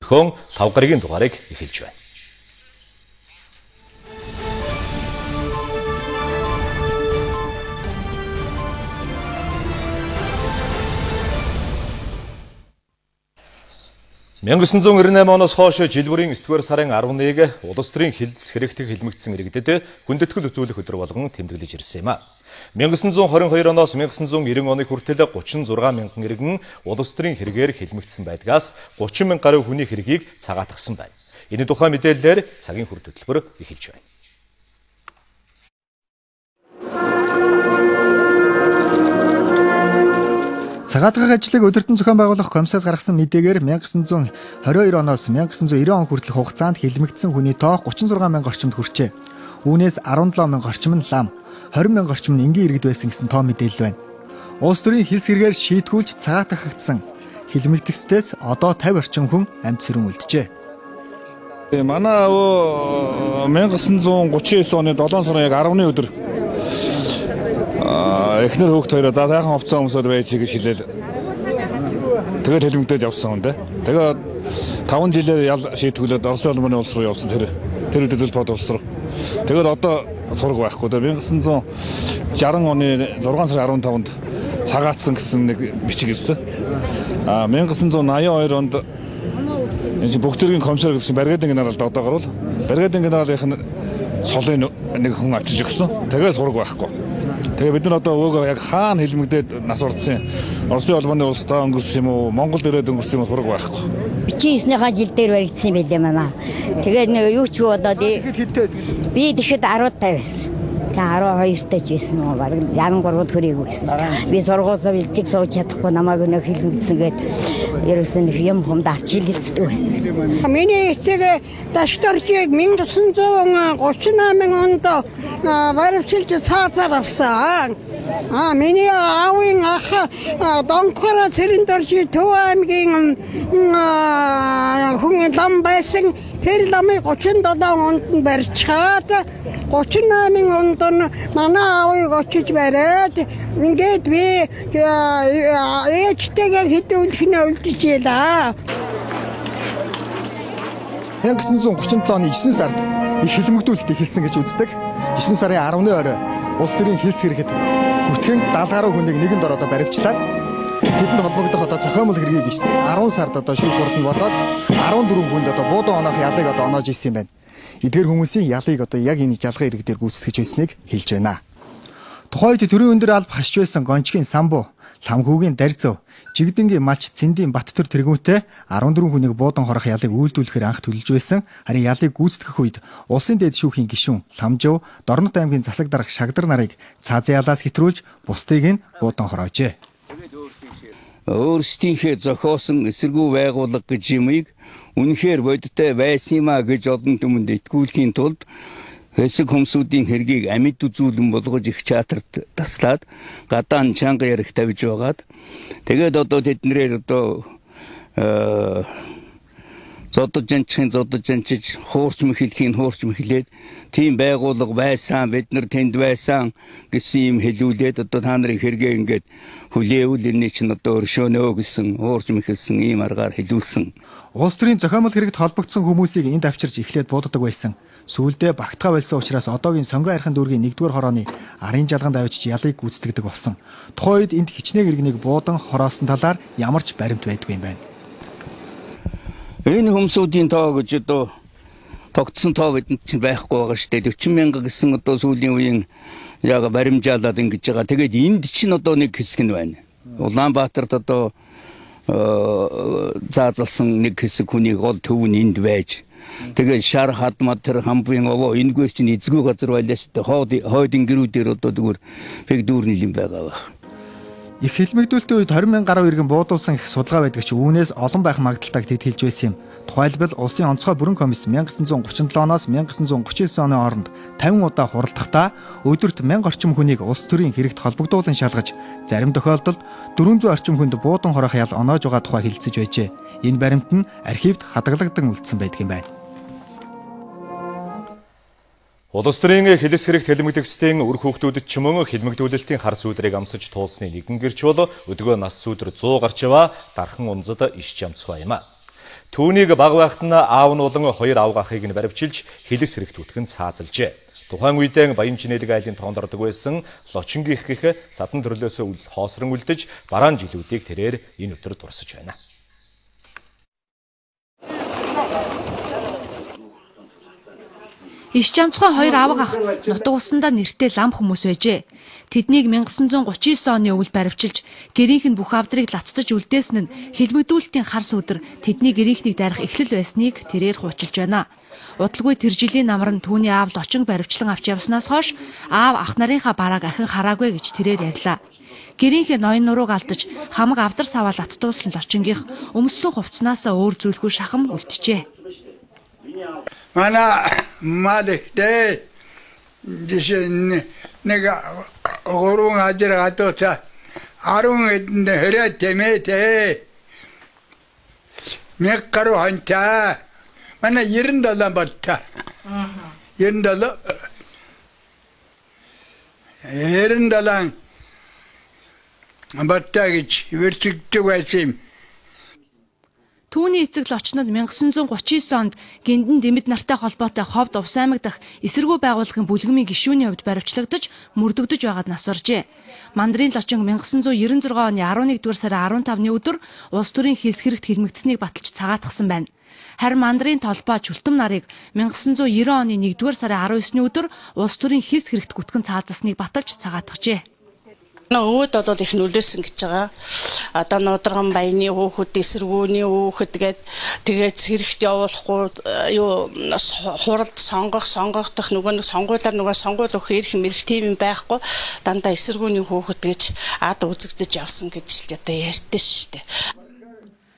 зохион лав гарагийн дугаарыг эхэлж байна. «1998 оноос хойш жил бүрийн 9-р сарын 11 улс төрийн хилс хэрэгтэх хилмигдсэн иргэдэд хүндэтгэл үзүүлэх өдөр болгон тэмдэглэж ирсэн юм а. 1922 оноос 1990 оны хүртэл 36 мянган иргэн улс төрийн хэрэгээр хилмигдсэн байдгаас 30 мянга гаруй хүний хэргийг цагаатгасан байна. Энэ тухай мэдээллээр цагийн хүрд хөтөлбөр эхэлж байна. Цагаатгах ажлыг өдөртөн зохион байгуулах комиссаас гаргасан мэдээгээр 1922 оноос 1990 он хүртэлх хугацаанд хилмигдсэн хүний тоо 36 мянга орчимд хүрчээ. Үүнээс 17 мянга орчим нь лам, 20 мянга орчим нь энгийн иргэд байсан гэсэн тоо мэдээлэл байна. Улс төрийн хилс хэрэгээр шийтгүүлж цагаатгагдсан хилмигдэгчдээс одоо 50 орчим хүн амьд сэрүүн үлджээ. Манай өвөө 1939 оны 7 сарын яг 10-ны өдөр эхнэр хүүхд хоёроо за сайхан хувцас өмсөд байж гэж хэлээл. Тэгээд хилмигдээд явсан хүн дээ. Тэгээд 5 жилээр ял шийтгүүлээд Оросын холбооны улс руу явсан тэр. Тэр үед Зөлбод улс руу. Тэгээд одоо сураг байхгүй. 1960 оны 6 сарын 15-нд цагаатсан гэсэн нэг бичиг ирсэн. А 1982 онд энэ чинь бүх төрлийн комиссар гэсэн бригадын генерал одоо гарвал бригадын генералынх нь солын нэг хүн авчиж өгсөн. Тэгээд сураг байхгүй. Тэгээ бид нар одоо өвөөгөө яг хаана хилмигдээд нас орсон Оросын холбооны улсдаа өнгөрсөн юм уу, Монголд ирээд өнгөрсөн юм уу сураг байхгүй. 49-ийнхаа жил дээр баригдсан юм байлээ манай. Тэгээд нэг юу ч болоод би тэгэхэд 10 таа байсан. Тэгээ 12 таа ч байсан уу, бараг 63 хүрээгүй байсан. Би сургуулиас бэлчиг сууж чадахгүй намайг өнөө хилмигдсэн гээд ерөөсөн нэг юм хумд авч хилэлцдэг байсан. Миний эцэг Дашдоржийг 1938 онд баривчилж цаазаар авсан. А миний аавын ах Донхороо Цэрэндоржи Төв аймгийн хүн лам байсан. Тэр ламыг 37 онд нь барьчаад 38 онд нь манай аавыг очиж бариад ингээд би ээжтэйгээ хэдүүлэх нь үлдэжээ. 1937 оны 9 сард их хилмигдүүлэлт эхэлсэн гэж үздэг. 9 сарын 10-ны орой улс төрийн хилс хэрэгэд гүтгэн 70 гаруй хүнийг нэгэн дор одоо баривчлаад тэдэнд холбогдох одоо зохиомл хэргийг 10 сард одоо шүүх хурал нь болоод 14 хүнд одоо буудан оноох ялыг одоо оноож ирсэн юм байна. Эдгээр хүмүүсийн ялыг одоо яг энэ жалган ирэг дээр гүйцэтгэж байсныг хэлж байна. Тухайн үед төрийн өндөр алба хашж байсан Гончгийн Самбу, Ламхүүгийн Дарьзав, Жигдэнгийн Малч, Цэндийн Баттөр тэргүүнтэй 14 хүнийг буудан хорох ялыг үйлдүүлэхээр анх төлөж байсан. Харин ялыг гүйцэтгэх үед улсын дээд шүүхийн гишүүн Ламжив, Дорнот аймгийн засаг дарга Шагдар нарыг цаазын ялаас хэтрүүлж бусдыг нь буудан хороожээ. Өөрсдийнхээ зохиосон эсэргүү байгууллага гэж юмыг үнэхээр бодиттой байсан юм а гэж олон түмэнд итгүүлэхийн тулд хэсэг хүмүүсийн хэргийг амьд үзүүлэн болгож их театрт таслаад гадаа нь чанга ярих тавьж байгаад тэгээд одоо тэднэрээр одоо зодож жанчхын зодож жанчиж хуурч мэхлэхийн хуурч мэхлээд тийм байгууллага байсан, бид нар тэнд байсан гэсэн юм хэлүүлээд одоо та нарын хэрэгээ ингээд хүлээвэл энэ чинь одоо өршөөнөө гэсэн хуурч мэхэлсэн ийм аргаар хэлүүлсэн. Улс төрийн зохиомл хэрэгт холбогдсон хүмүүсийг энд авчирч эхлээд бууддаг байсан. Сүүлдээ багтгаа байсан учраас одоогийн Сонгон архин дүүргийн 1-р хорооны арын жалганд авчиж ялыг гүйцэтгэдэг болсон. Тухайн үед энд хичнээн иргэнийг буудан хороосон талаар ямар ч баримт байдгүй юм байна. Энэ хүмүүсийн тоо гэж одоо тогтсон тоо бидэнд чинь байхгүй байгаа шүү дээ. 40 мянга гэсэн одоо сүүлийн үеийн яг баримжаалаад ингэж байгаа. Тэгээд энд чинь одоо нэг хэсэг нь байна. Улаанбаатарт одоо заазалсан нэг хэсэг хүний гол төв нь энд байж. Тэгээд шар хадмад тэр хамбын овоо энэгээр чинь эзгүй газар байлаа шүү дээ. Хойд ингэрүүдээр одоо зүгээр пэг дүүрэн юм байгаа байх. Их хилмигдүүлэлтийн үед 20 мянган гаруй иргэн буудуулсан их судалгаа байдаг ч үүнээс олон байх магадлалтайг тэд хэлж байсан юм. Тухайлбал улсын онцгой бүрэн комисс 1937 оноос 1939 оны хооронд 50 удаа хуралдахдаа өдөрт 1000 орчим хүнийг улс төрийн хэрэгт холбогдуулан шалгаж зарим тохиолдолд 400 орчим хүнд буудан хорох ял оноож байгаа тухай хэлэлцэж байжээ. Энэ баримт нь архивд хадгалагдан үлдсэн байдаг юм байна. Улс төрийн хэлс хэрэгт хэлмэгдэгчдийн үр хүүхдүүдэд ч мөн хэлмэгдүүлэлтийн хар сүүдрийг амсаж туулсны нэгэн гэрч бол өдгөө нас сүүдэр 100 гарч яваа дархан унзад иш жамцгаа юм а. Түүнийг баг байхад нь аав нь болон хоёр авга ахыг нь баривчилж хилэс хэрэгт үтгэн цаазалжээ. Тухайн үедээ Баян Чинэлэг айлын тоонд ордог байсан Лочингийнх гэх садан төрлөөсөө хоосрон үлдэж бараан жилүүдийг тэрээр энэ өдөр дурсаж байна. Иш жамцхан хоёр авга ах нутаг усандаа нэртэй лам хүмүүс байжээ. Тэднийг 1939 оны өвөл баривчилж гэрийнх нь бүх авдрыг лацтаж үлдээсэн нь хилмигдүүлэлтийн хар сүдэр тэдний гэрийнхнийг дайрах эхлэл байсныг тэрээр хуучилж байна. Удалгүй тэр жилийн намар нь түүний аав Лочин баривчлан авч явснаас хойш аав ах нарынхаа барааг ахин хараагүй гэж тэрээр ярьлаа. Гэрийнхээ ноён нурууг алдаж хамаг авдар саваа лацтуулсан Лочингийнх өмссөн хувцснаасаа өөр зүйлгүй шахам үлджээ. Манай малэгтэй жишээ нэг гурван ажир гадуута 10 хэдэнд хэрэг тэмээтэй 1000 гаруй хонтой манай 97 батта 97 батта гэж вэрчигдэг байсан юм. Түүний эцэг Лочнод 1939 онд Гиндэн Дэмэд нартай холбоотой Ховд Увс аймаг дахь эсэргүү байгууллагын бүлгэмийн гишүүний хувьд баривчлагдаж мөрдөгдөж байгаад нас оржээ. Мандрын Лочин 1996 оны 11-р сарын 15-ны өдөр улс төрийн хилс хэрэгт хилмигдсэнийг баталж цагаатгсан байна. Харин Мандрын толбой Чүлтэм нарыг 1990 оны 1-р сарын 19-ны өдөр улс төрийн хилс хэрэгт гүтгэн цаазасныг баталж цагаатгажээ. Өөд бол их нөлөөсөн гэж байгаа. Одоо нударган баяны хөөхөд, эсэргүүний хөөхөд гээд тэгээд цэрэгт явуулахгүй юу хуралд сонгохдох нөгөө нэг сонгуулаар нөгөө сонгуул өгөх эрх мэрх тийм юм байхгүй. Дандаа эсэргүүний хөөхөд гэж ад үзэгдэж явсан гэж л одоо ярьдэн шүү дээ.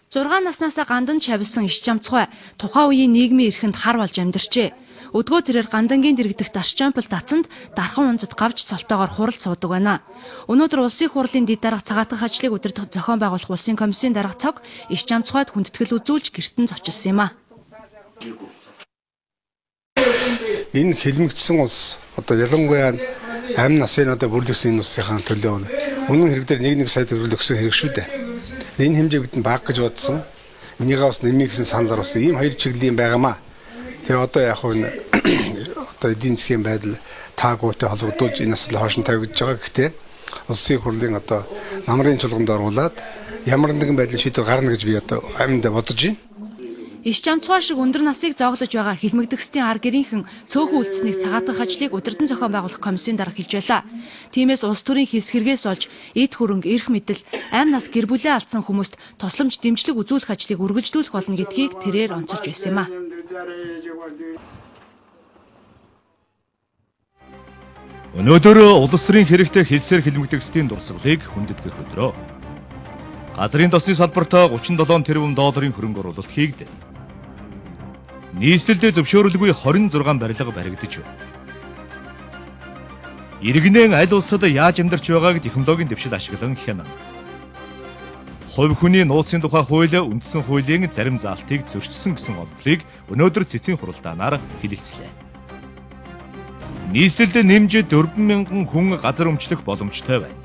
6 наснаасаа гандан шавилсан иш жамцгай тухайн үеийн нийгмийн эрхэнд хар болж амьдарчээ. Өдгөө тэрээр Гандангийн дэрэгдэх Дарчампл дацанд дархан унзад гавж цолтойгоор хуралд суудаг байна. Өнөөдөр улсын хурлын дэд дарга цагаатгах ажлыг удирдах зохион байгуулах улсын комиссийн дарга цог иш жамцгайд хүндэтгэл үзүүлж гэртэн зочилсан юм а. Энэ хилмигдсэн улс одоо ялангуяа амь насын одоо бүрлэгсэн энэ улсынхаа төлөө үнэн хэрэг дээр 1.1 сая төгрөг өгсөн хэрэг шүү дээ. Энэ хэмжээг бид бага гэж бодсон. Энийгээ бас нэмэх гэсэн саналаар бас ийм хоёр чиглэлийн байгаамаа. Тэгээ одоо яг нь одоо эдийн засгийн байдал таагуутай холбогдуулж энэ асуудал хойш нь тавигдж байгаа. Гэхдээ улсын хурлын одоо намрын чуулганд оруулаад ямар нэгэн байдлын шийдвэр гарна гэж би одоо амьдаа бодож байна. Иш жамцгай шиг өндөр насыг зооглож байгаа хилмигдэгсдийн ар гэрийнхэн цөөхөн үлдсэнийг цагаатгах ажлыг удирдан зохион байгуулах комиссийн дарга хэлж байлаа. Тиймээс улс төрийн хилс хэрэгээс олж эд хөрөнгө, эрх мэдэл, амь нас гэр бүлээ алдсан хүмүүст тусламж дэмжлэг үзүүлэх ажлыг үргэлжлүүлэх болно гэдгийг тэрээр онцолж байсан юм а. Өнөөдөр улс төрийн хэрэгтэй хилсээр хилмигдэгсдийн дурсгалыг хүндэтгэх өдрөө. Газрын тосны салбарт 37 тэрбум долларын хөрөнгө оруулалт хийгдэв. Нийслэлд зөвшөөрөлгүй 26 барилга баригдаж байна. Иргэнэн аль улсад яаж амьдарч байгааг технологийн дэвшил ашиглан хянана. Хувь хүний нууцын тухай хууль үндсэн хуулийн зарим заалтыг зөрчсөн гэсэн онцлыг өнөөдөр цэцгийн хуралдаанаар хэлэлцлээ. Нийслэлд нэмж 4000 хүн газар өмчлөх боломжтой байна.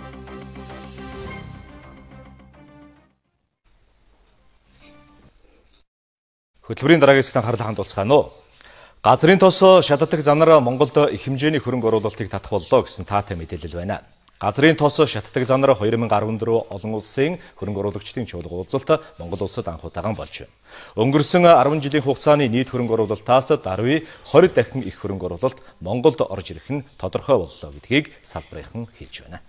Хөтөлбөрийн дараагийн хэсэгт анхаарлаа хандуулцгаана уу. Газрын тос шатдаг занаар Монголд их хэмжээний хөрөнгө оруулалтыг татах боллоо гэсэн таатай мэдээлэл байна. Газрын тос шатдаг занаар 2014 олон улсын хөрөнгө оруулагчдын чуулга уулзалт Монгол улсад анх удаан болж байна. Өнгөрсөн 10 жилийн хугацааны нийт хөрөнгө оруулалтаас даруй 20 дахин их хөрөнгө оруулалт Монголд орж ирэх нь тодорхой боллоо гэдгийг салбарынхан хэлж байна.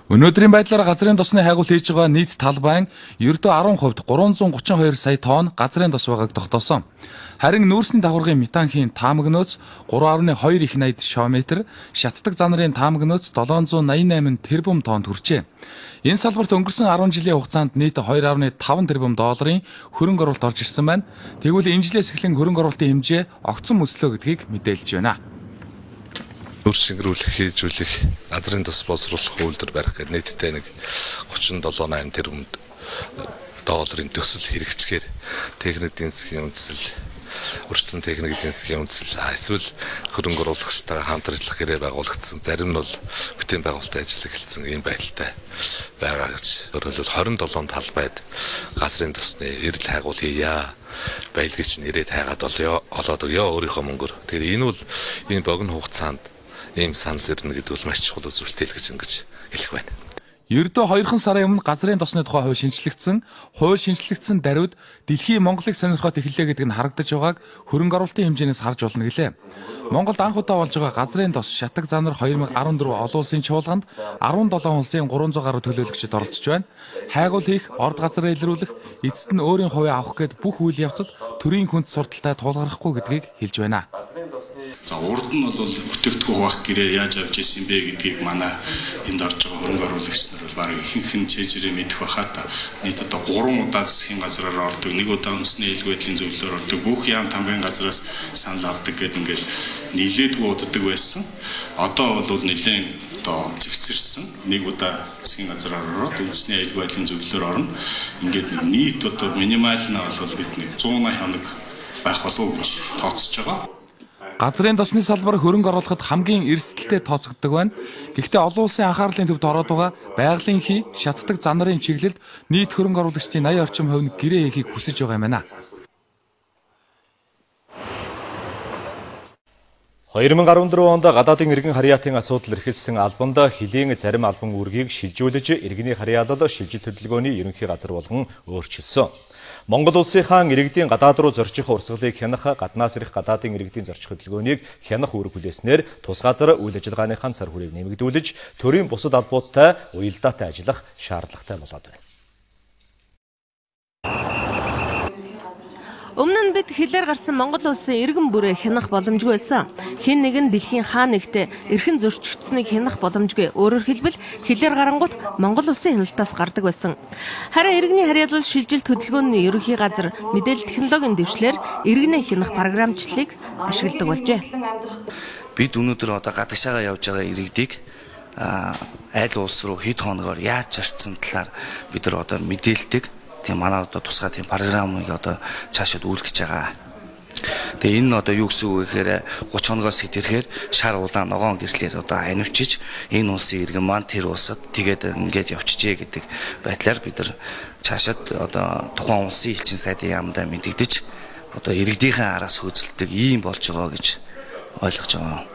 Өнөөдрийн байдлаар газрын тосны хайгуул хийж байгаа нийт талбайн ердөө 10% 332 сая тонн газрын тос байгааг тогтоосон. Харин нүүрсний давхаргын метанхийн таамаг нөөц 3.2 их 80 шометр, шатдаг занрын таамаг нөөц 788 тэрбум тонн хүрчээ. Энэ салбарт өнгөрсөн 10 жилийн хугацаанд нийт 2.5 тэрбум долларын хөрөнгө оруулалт орж ирсэн байна. Тэгвэл энэ жилээс эхлэн хөрөнгө оруулалтын хэмжээ огцон өслөө гэдгийг мэдээлж байна. Нүүрс шингэрүүлэх, хийжүүлэх, газрын тос боловсруулах үйлдвэр барих гэдэг нийтдээ нэг 37.8 тэрбум долларын төсөл хэрэгжихээр техник эдийн засгийн үндэслэл Өрчлөн техник эдийн засгийн үндэслэл эсвэл хөрөнгө оруулагчтайгаа хамт ажиллах гэрээ байгуулагдсан. Зарим нь бол бүтээн байгуулалтын ажил эхэлсэн ийм байдалтай байгаа гэж. Өөрөөр хэлбэл 27 талбайд газрын тосны эрэл хайгуул хийя. Баялагч нь ирээд хайгаад олоод өгөө өөрийнхөө мөнгөөр. Тэгэхээр энэ бол энэ богино хугацаанд ийм санал ирнэ гэдэг бол маш чухал үзүүлэлт л гэж ингэж хэлэх байна. Ердөө 2 сарын өмнө газрын тосны тухай хууль шинэчлэгдсэн. Хууль шинэчлэгдсэн даруйд дэлхийн Монголыг сонирхоод эхэллээ гэдэг нь харагдаж байгааг хөрөнгө оруулалтын хэмжээнээс харж болно гэлээ. Монголд анх удаа болж байгаа газрын тос шатаг занар 2014 олон улсын чуулганд 17 улсын 300 гаруй төлөөлөгчд оролцож байна. Хайгуул хийх, орд газраа илрүүлэх, эцэст нь өөрийн хувийг авах гээд бүх үйл явцад төрийн хүнд сурталтай тулгархгүй гэдгийг хэлж байна. За урд нь бол бүтээгдэхүүн хуваах гэрээ яаж авч ирсэн бэ гэдгийг манай энд орж байгаа хөрөнгө оруулагч нар бол бараг ихэнх нь чэжрээ мэдэх байхаа та. Нийт одоо 3 удаа засгийн газраар ордог, 1 удаа үндэсний ээлгүй байдлын зөвлөлөөр ордог, бүх яам тамгын газраас санал авдаг гэдэг ингээд нилээдгүй уддаг байсан. Одоо бол нилээн одоо зэгцэрсэн. Нэг удаа засгийн газраар ороод үндэсний аюулгүй байдлын зөвлөлөөр орно. Ингээд нэг нийт одоо минимал нь бол бид нэг 180 хоног байх болов уу гэж тооцож байгаа. Газрын тосны салбар хөрөнгө оруулахад хамгийн эрсдэлтэй тооцогддог байна. Гэхдээ олон улсын анхаарлын төвд ороод байгаа байгалийн хий, шатдаг занарын чиглэлд нийт хөрөнгө оруулагчдын 80 орчим хувь нь гэрээ хийхийг хүсэж байгаа юм байна. 2014 онд гадаадын иргэн харьяатын асуудал эрхэлсэн албанд хилийн зарим албан үүргийг шилжүүлж иргэний харьяалал шилжилт хөдөлгөөний ерөнхий газар болгон өөрчилсөн. Монгол улсынхаа иргэдийн гадаад руу зорчих урсгалыг хянах, гаднаас ирэх гадаадын иргэдийн зорчих хөдөлгөөнийг хянах үүрэг хүлээснээр тус газар үйл ажиллагааныхаа цар хүрээг нэмэгдүүлж, төрийн бусад албуудтай уялдаатай ажиллах шаардлагатай болоод байна. Өмнө нь бид хилээр гарсан Монгол улсын иргэн бүрээ хянах боломжгүй байсан. Хэн нэгэн дэлхийн хаа нэгтээ эрхэн зөрчигдсөнийг хянах боломжгүй. Өөрөөр хэлбэл хилээр гарангуут Монгол улсын хяналтаас гардаг байсан. Харин иргэний харьяалал шилжилт хөдөлгөөний ерөнхий газар мэдээлэл технологийн дэвшлэр иргэнээ хянах програмчлалыг ашигладаг болжээ. Бид өнөөдөр одоо гадагшаага явж байгаа иргэдийг айл улс руу хэд хоногоор яаж зорчсон талаар бид нар одоо мэдээлдэг. Тийм манай одоо тусгай тийм програмыг одоо цаашид үйлдэж байгаа. Тэгээ энэ нь одоо юу гэсэн үг вэ гэхээр 30 хоногоос хэтэрхээр шар улаан ногоон гэрлээр одоо анивчиж энэ улсын иргэн маань тэр улсад тэгээд ингээд явчихжээ гэдэг байдлаар бид нар цаашид одоо тухайн улсын элчин сайдын яамдаа мэдэгдэж одоо иргэдийнхээ араас хөөцөлдөг ийм болж байгаа гэж ойлгож байгаа.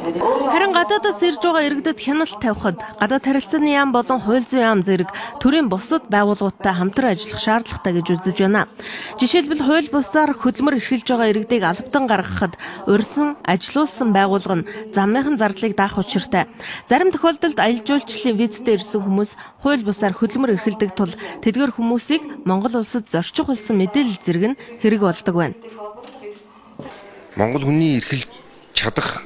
Харин гадаадаас ирж байгаа иргэдэд хяналт тавихад гадаад харилцааны яам болон хууль зүйн яам зэрэг төрийн бусад байгууллагуудтай хамтран ажиллах шаардлагатай гэж үзэж байна. Жишээлбэл хууль бусаар хөдөлмөр эрхэлж байгаа иргэдийг албадан гаргахад урьсан, ажилуулсан байгууллага нь замынхан зардлыг даах учиртай. Зарим тохиолдолд аялал жуулчлалын визтэй ирсэн хүмүүс хууль бусаар хөдөлмөр эрхэлдэг тул тэдгээр хүмүүсийг Монгол улсад зорчих болсон мэдээлэл зэрэг нь хэрэг болдог байна. Монгол хүний эрхэлж чадах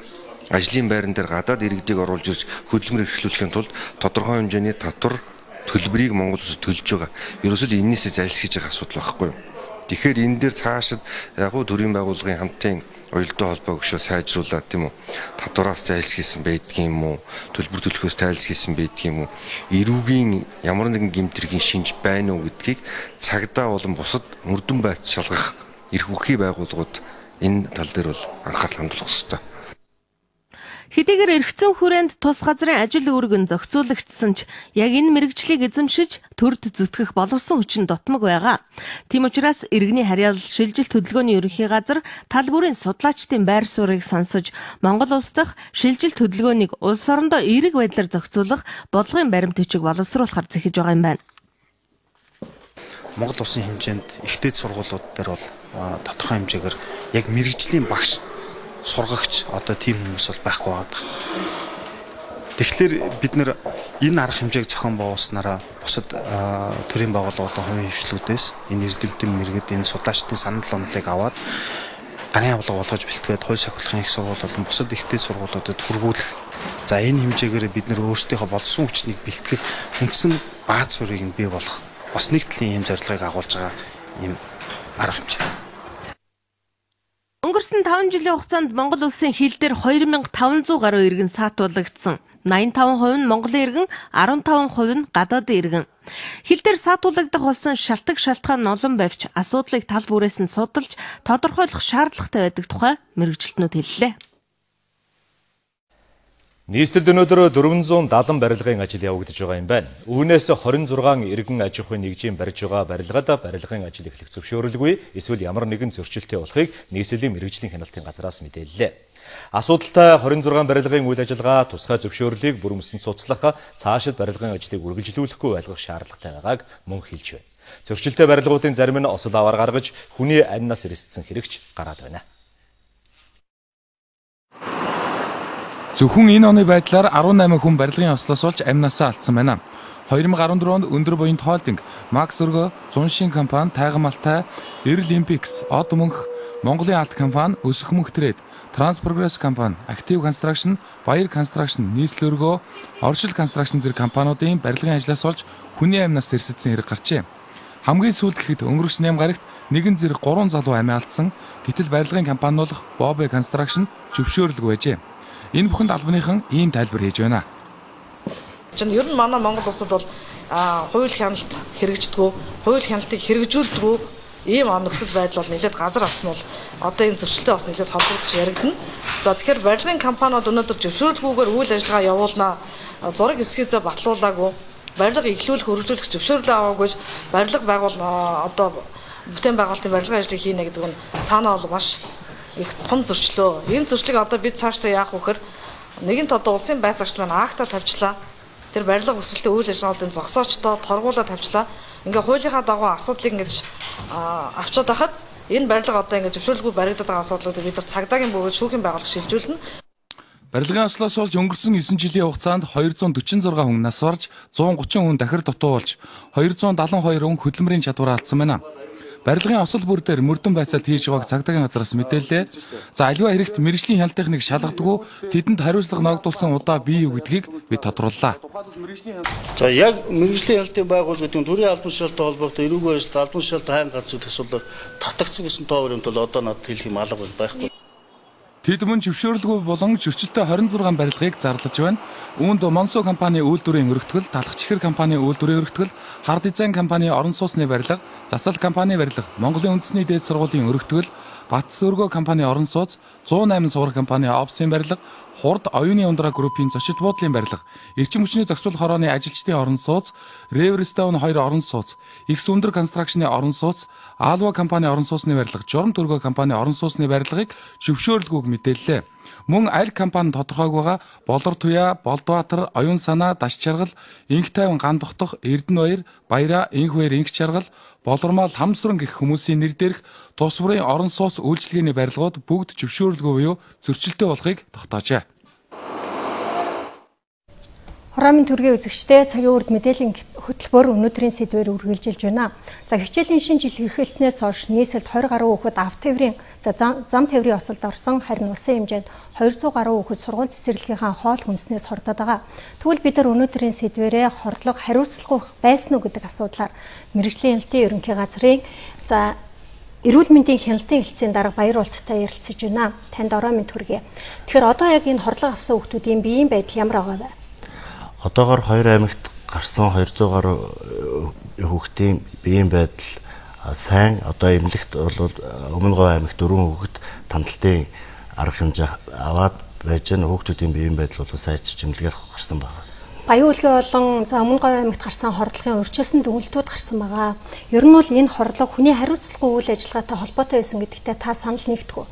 ажлын байран дээр гадаад иргэдийг оруулж ирж хөдөлмөр эрхлүүлэхийн тулд тодорхой хэмжээний татвар төлбөрийг Монгол улсад төлж байгаа. Ерөөсөө л энэнээсээ зайлсхийж байгаа асуудал байхгүй юу? Тэгэхээр энэ дээр цаашид яг уу төрийн байгууллагын хамтын уялдаа холбоог өшөө сайжруулаад тийм үү? Татвараас зайлсхийсэн байдгийн юм уу? Төлбөр төлөхөөс тайлсхийсэн байдгийн юм уу? Эрүүгийн ямар нэгэн гэмтэргийн шинж байна уу гэдгийг цагдаа болон бусад мөрдөн байц шалгах эрх бүхий байгууллагууд энэ тал дээр бол анхаарал хандуулах ёстой. Хэдийгээр эрх зүйн хүрээнд тус газрын ажил үүрэг нь зохицуулагдсан ч яг энэ мэргэжлийг эзэмшиж төрд зүтгэх боловсон хүчин дутмаг байгаа. Тийм учраас иргэний харьяалал шилжилт хөдөлгөөний ерөнхий газар тал бүрийн судлаачдын байр суурийг сонсож Монгол улс дахь шилжилт хөдөлгөөнийг улс орондоо эерэг байдлаар зохицуулах бодлогын баримт бичиг боловсруулахар зэхэж байгаа юм байна. Монгол улсын хэмжээнд их дээд сургуулиуд дээр бол тодорхой хэмжээгээр яг мэргэжлийн багш сургагч одоо тийм хүмүүс бол байхгүй байгаа. Тэгэхээр бид нэр энэ арга хэмжээг зохион байгуулснараа бусад төрийн байгууллага болон хувийн хвшлүүдээс энэ эрдэмтэн мэргэд энэ судлаачдын санал онолыг аваад гарын авлага болгож бэлтгээд хууль сахилгын их сургууль болон бусад их дээд сургуулиудад хүргүүлэх. За энэ хэмжээгээр бид нэр өөрсдийнхөө болсон хүчнийг бэлтгэх үндсэн бааз суурийг нь бий болгох бас нэг талын ийм зорилгыг агуулж байгаа ийм арга хэмжээ. Өнгөрсөн 5 жилийн хугацаанд Монгол улсын хил дээр 2500 гаруй иргэн саатуулагдсан. 85% нь Монголын иргэн, 15% нь гадаадын иргэн. Хил дээр саатуулагдах болсон шалтгаан шалтгаан олон байвч асуудлыг тал бүрээс нь судалж тодорхойлох шаардлагатай байдаг тухай мэргэжилтнүүд хэллээ. Нийслэлд өнөөдөр 470 барилгын ажил явагдаж байгаа юм байна. Үүнээс 26 иргэн аж ахуйн нэгжийн барьж байгаа барилгад барилгын ажил эхлэх зөвшөөрөлгүй эсвэл ямар нэгэн зөрчилтэй болохыг нийслэлийн мэргэжлийн хяналтын газраас мэдээллээ. Асуудалтай 26 барилгын үйл ажиллагаа тусгай зөвшөөрлийг бүрэмсэн цуцлах, цаашид барилгын ажлыг үргэлжлүүлэхгүй байлгах шаардлагатай байгааг мөн хэлж байна. Зөрчилтэй барилгуудын зарим нь осол аваар гаргаж хүний амнаас эрсдсэн хэрэгч гараад байна. Зөвхөн энэ оны байдлаар 18 хүн барилгын ослоос болж амнасаа алдсан байна. 2014 онд Өндөр Буянт Холдинг, Макс Өргөө, Зуншин компани, Тайгамалтай, Эрэл Импикс, Од Мөнх, Монголын Алт компани, Өсөх Мөнх Трейд, Транспрогресс компани, Актив Констракшн, Баяр Констракшн, Нийслэл Өргөө, Оршил Констракшн зэрэг компаниудын барилгын ажлаас болж хүний амнаас эрсдсэн хэрэг гарчээ. Хамгийн сүүлд гэхэд өнгөрсөн 8 гарагт нэгэн зэрэг 3 залуу амиа алдсан. Гэтэл барилгын компани болох Бобе Констракшн зөвшөөрлөг байжээ. Энэ бүхэнд албаныхан ийм тайлбар хийж байна. Чинь ер нь манай Монгол улсад бол хууль хяналт хэрэгждэггүй, хууль хяналтыг хэрэгжүүлдэггүй ийм нөхцөл байдал бол нэлээд газар авсан бол одоо энэ зөрчилтэй бас нэлээд холбогдож яригдана. За тэгэхээр барилгын компаниуд өнөөдөр зөвшөөрлгүйгээр үйл ажиллагаа явуулнаа, зураг эскизээ батлуулаагүй, барилга эхлүүлэх, өргөжүүлэх зөвшөөрлөө аваагүй, барилга байгуул одоо бүтээн байгуулалтын барилгын ажлыг хийнэ гэдэг нь цаанаа бол маш их том зөрчлөө. Энэ зөрчлийг одоо бид цаашдаа яах вэ гэхээр нэгэнт одоо улсын байцаагч маань акта тавьчлаа. Тэр барилга өсөлтийн үйл ажиллагаадын зогсоочдоо торгуулаа тавьчлаа. Ингээ хуулийнхаа дагуу асуудлыг ингэж авчиад байхад энэ барилга одоо ингэ зөвшөөрлгүй баригдаад байгаа асуудлыг бид нар цагдаагийн бөгөөд шүүхийн байгууллага шилжүүлнэ. Барилгын ослоос болж өнгөрсөн 9 жилийн хугацаанд 246 хүн нас барж, 130 хүн дахир дутуу болж, 272 хүн хөдөлмөрийн чадвараа алдсан байна. Барилгын осол бүр дээр мөрдөн байцаалт хийж байгааг цагдаагийн газраас мэдээллээ. За аливаа хэрэгт мэргэжлийн хяналтынхныг шалгадаггүй тэдэнд хариуцлага ногдуулсан удаа бий юу гэдгийг бид тодрууллаа. За яг мэргэжлийн хяналтын байгууллага гэдэг нь төрийн албан тушаалтай холбоотой эрүүг барилт албан тушаалтай хайн газар гэдэг асуудлаар татагдсан гэсэн тоо баримт бол одоо надад хэлэх юм алга байхгүй. Тэд мөн зөвшөөрлгүй болон зөрчилтэй 26 барилгыг зарлаж байна. Үүнд Монсо компани үйлдвэрийн өргөтгөл, Талах чихэр компани үйлдвэрийн өргөтгөл, Хар дизайн компани орон сууцны барилга, Засал компани барилга, Монголын үндэсний дээд сургуулийн өргөтгөл, Батс өргөө компани орон сууц, 108 сувар компани офисын барилга, Хурд оюуны ундраа группийн зочид буудлын барилга, эрчим хүчний зохицуулах хорооны ажилчдын орон сууц, Riverstone 2 орон сууц, Ихс өндөр констракшны орон сууц, Алва компани орон сууцны барилга, Журам төргөө компани орон сууцны барилгыг зөвшөөрлгүйг мэдээллээ. Мөн аль компани тодорхойг байгаа Болор Туяа, Болдбаатар, Оюун Санаа, Даш Чаргал, Инх Тайван Ган Дотох, Эрдэнэ Баяр, Баяраа, Инх Баяр, Инх Чаргал, Болормол, Хамсран гэх хүмүүсийн нэр дээрх тус бүрийн орон сууц үйлчилгээний барилгууд бүгд зөвшөөрлгүй буюу зөрчилтэй болохыг тогтоожээ. Хоромын төргийн үзэгчдээ цагийн үрд мэдээллийн хөтөлбөр өнөөдрийн сэдвээр үргэлжилж байна. За хичээлийн шинэ жил эхэлснээс хойш нийслэлд 20 гаруй хүүхэд ав тээврийн зам тээврийн осолд орсон, харин улсын хэмжээнд 200 гаруй хүүхэд сургууль цэцэрлэгийнхаа хоол хүнснээс хордоод байгаа. Тэгвэл бид нар өнөөдрийн сэдвээрээ хордлого хариуцлагагүй байсан уу гэдэг асуудлаар мэргэжлийн хяналтын ерөнхий газрын за эрүүл мэндийн хяналтын хэлтсийн дарга Баяр Улттай ярилцаж байна. Танд орой минь төргий. Тэгэхээр одоо яг энэ хордлого авсан хүүхдүүдийн биеийн байдал ямар байгаа вэ? Одоогор 2 аймагт гарсан 200 гаруй хүүхдийн биеийн байдал сайн. Одоо эмнэлэгт бол Өмнө Говь аймагт 4 хүүхэд тамталтын арга хэмжээ аваад байж байгаа. Хүүхдүүдийн биеийн байдал бол сайжирч эмнэлгээр гарсан байна. Баян үлгийн болон за Өмнө Говь аймагт гарсан хордлогын урьдчилсан дүгнэлтүүд гарсан байгаа. Ер нь бол энэ хордлого хүний хариуцлагагүй үйл ажиллагаатай холбоотой байсан гэдэгтээ та санал нэгдэх үү?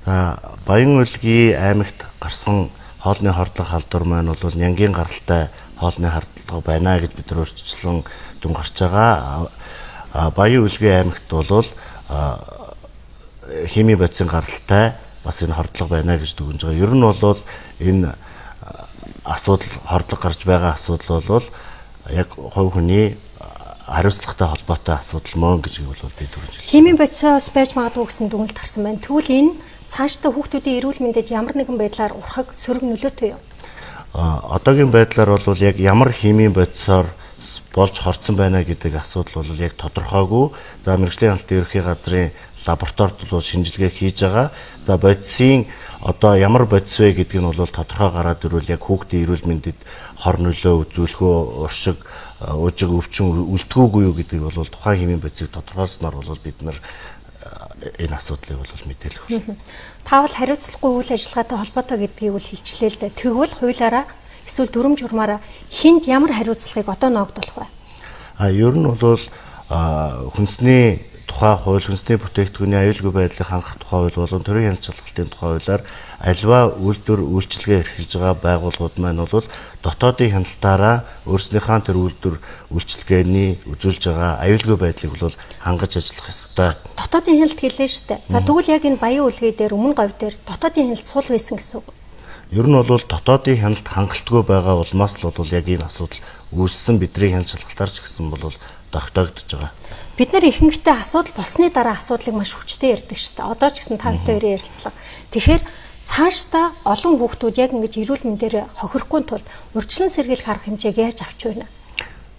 За Баян үлгийн аймагт гарсан хоолны хордлого халдвар маань бол нянгийн гаралтай хоолны хордлого байна гэж бид нар өөрчлөн дүн гарч байгаа. Баян үлгийн аймагт бол химийн бодисын гаралтай бас энэ хордлого байна гэж дүгнж байгаа. Ер нь бол энэ асуудал хордлого гарч байгаа асуудал бол яг хувь хүний хариуцлагатай холбоотой асуудал мөн гэж бол би дүгнж байна. Химийн бодисоос байж магадгүй гэсэн дүгнэлт гарсан байна. Тэгвэл энэ цаашдаа хүүхдүүдийн эрүүл мэндэд ямар нэгэн байдлаар урхаг сөрөг нөлөөтэй юу? Одоогийн байдлаар бол яг ямар химийн бодисоор болж хорцсон байна гэдэг асуудал бол яг тодорхойгүй. За мэргэжлийн хяналтын ерөнхий газрын лабораторид бол шинжилгээ хийж байгаа. За бодисын одоо ямар бодис вэ гэдг нь бол тодорхой гараад ирвэл яг хүүхдийн эрүүл мэндэд хор нөлөө үзүүлэх үү, уршиг, уужиг, өвчин үлдгүүгүй юу гэдгийг бол тухайн химийн бодисыг тодорхойлсноор бол бид нар энэ асуудлыг бол мэдээлэх болно. Таавал хариуцлагагүй үйл ажиллагаатай холбоотой гэдгийг бол хэлчлээ л дээ. Тэгвэл хуулиараа эсвэл дүрм журмаараа хүнд ямар хариуцлагыг одоо ноогдуулах вэ? Ер нь бол хүнсний тухай хууль, хүнсний бүтээгдэхүүний аюулгүй байдлыг хангах тухай хууль болон төрийн хяналт шалгалтын тухай хуулиар альва үйлдвэр үйлчилгээ эрхэлж байгаа байгууллагууд маань бол дотоодын хяналтаараа өөрснийхөө тэр үйлдвэр үйлчилгээний үзүүлж байгаа аюулгүй байдлыг бол хангаж ажиллах ёстой. Дотоодын хяналт гэлээ шүү дээ. За тэгвэл яг энэ Баян үлгий дээр, Өмнө говь дээр дотоодын хяналт сул байсан гэсэн үг. Ер нь бол дотоодын хяналт хангалтгүй байгаа улмаас л бол яг энэ асуудал үүссэн, бидний хяналт шалгалтаар ч гэсэн бол тогтоогдож байгаа. Бид нар ихэнхдээ асуудал болсны дараа асуудлыг маш хүчтэй ярьдаг шүү дээ. Одоо ч гэсэн та хоёрын ярилцлага. Тэгэхээр цаашдаа олон хүүхдүүд яг ингэж эрүүл мэндээр хохирохгүй тулд урьдчилан сэргийлэх арга хэмжээг яаж авч байна?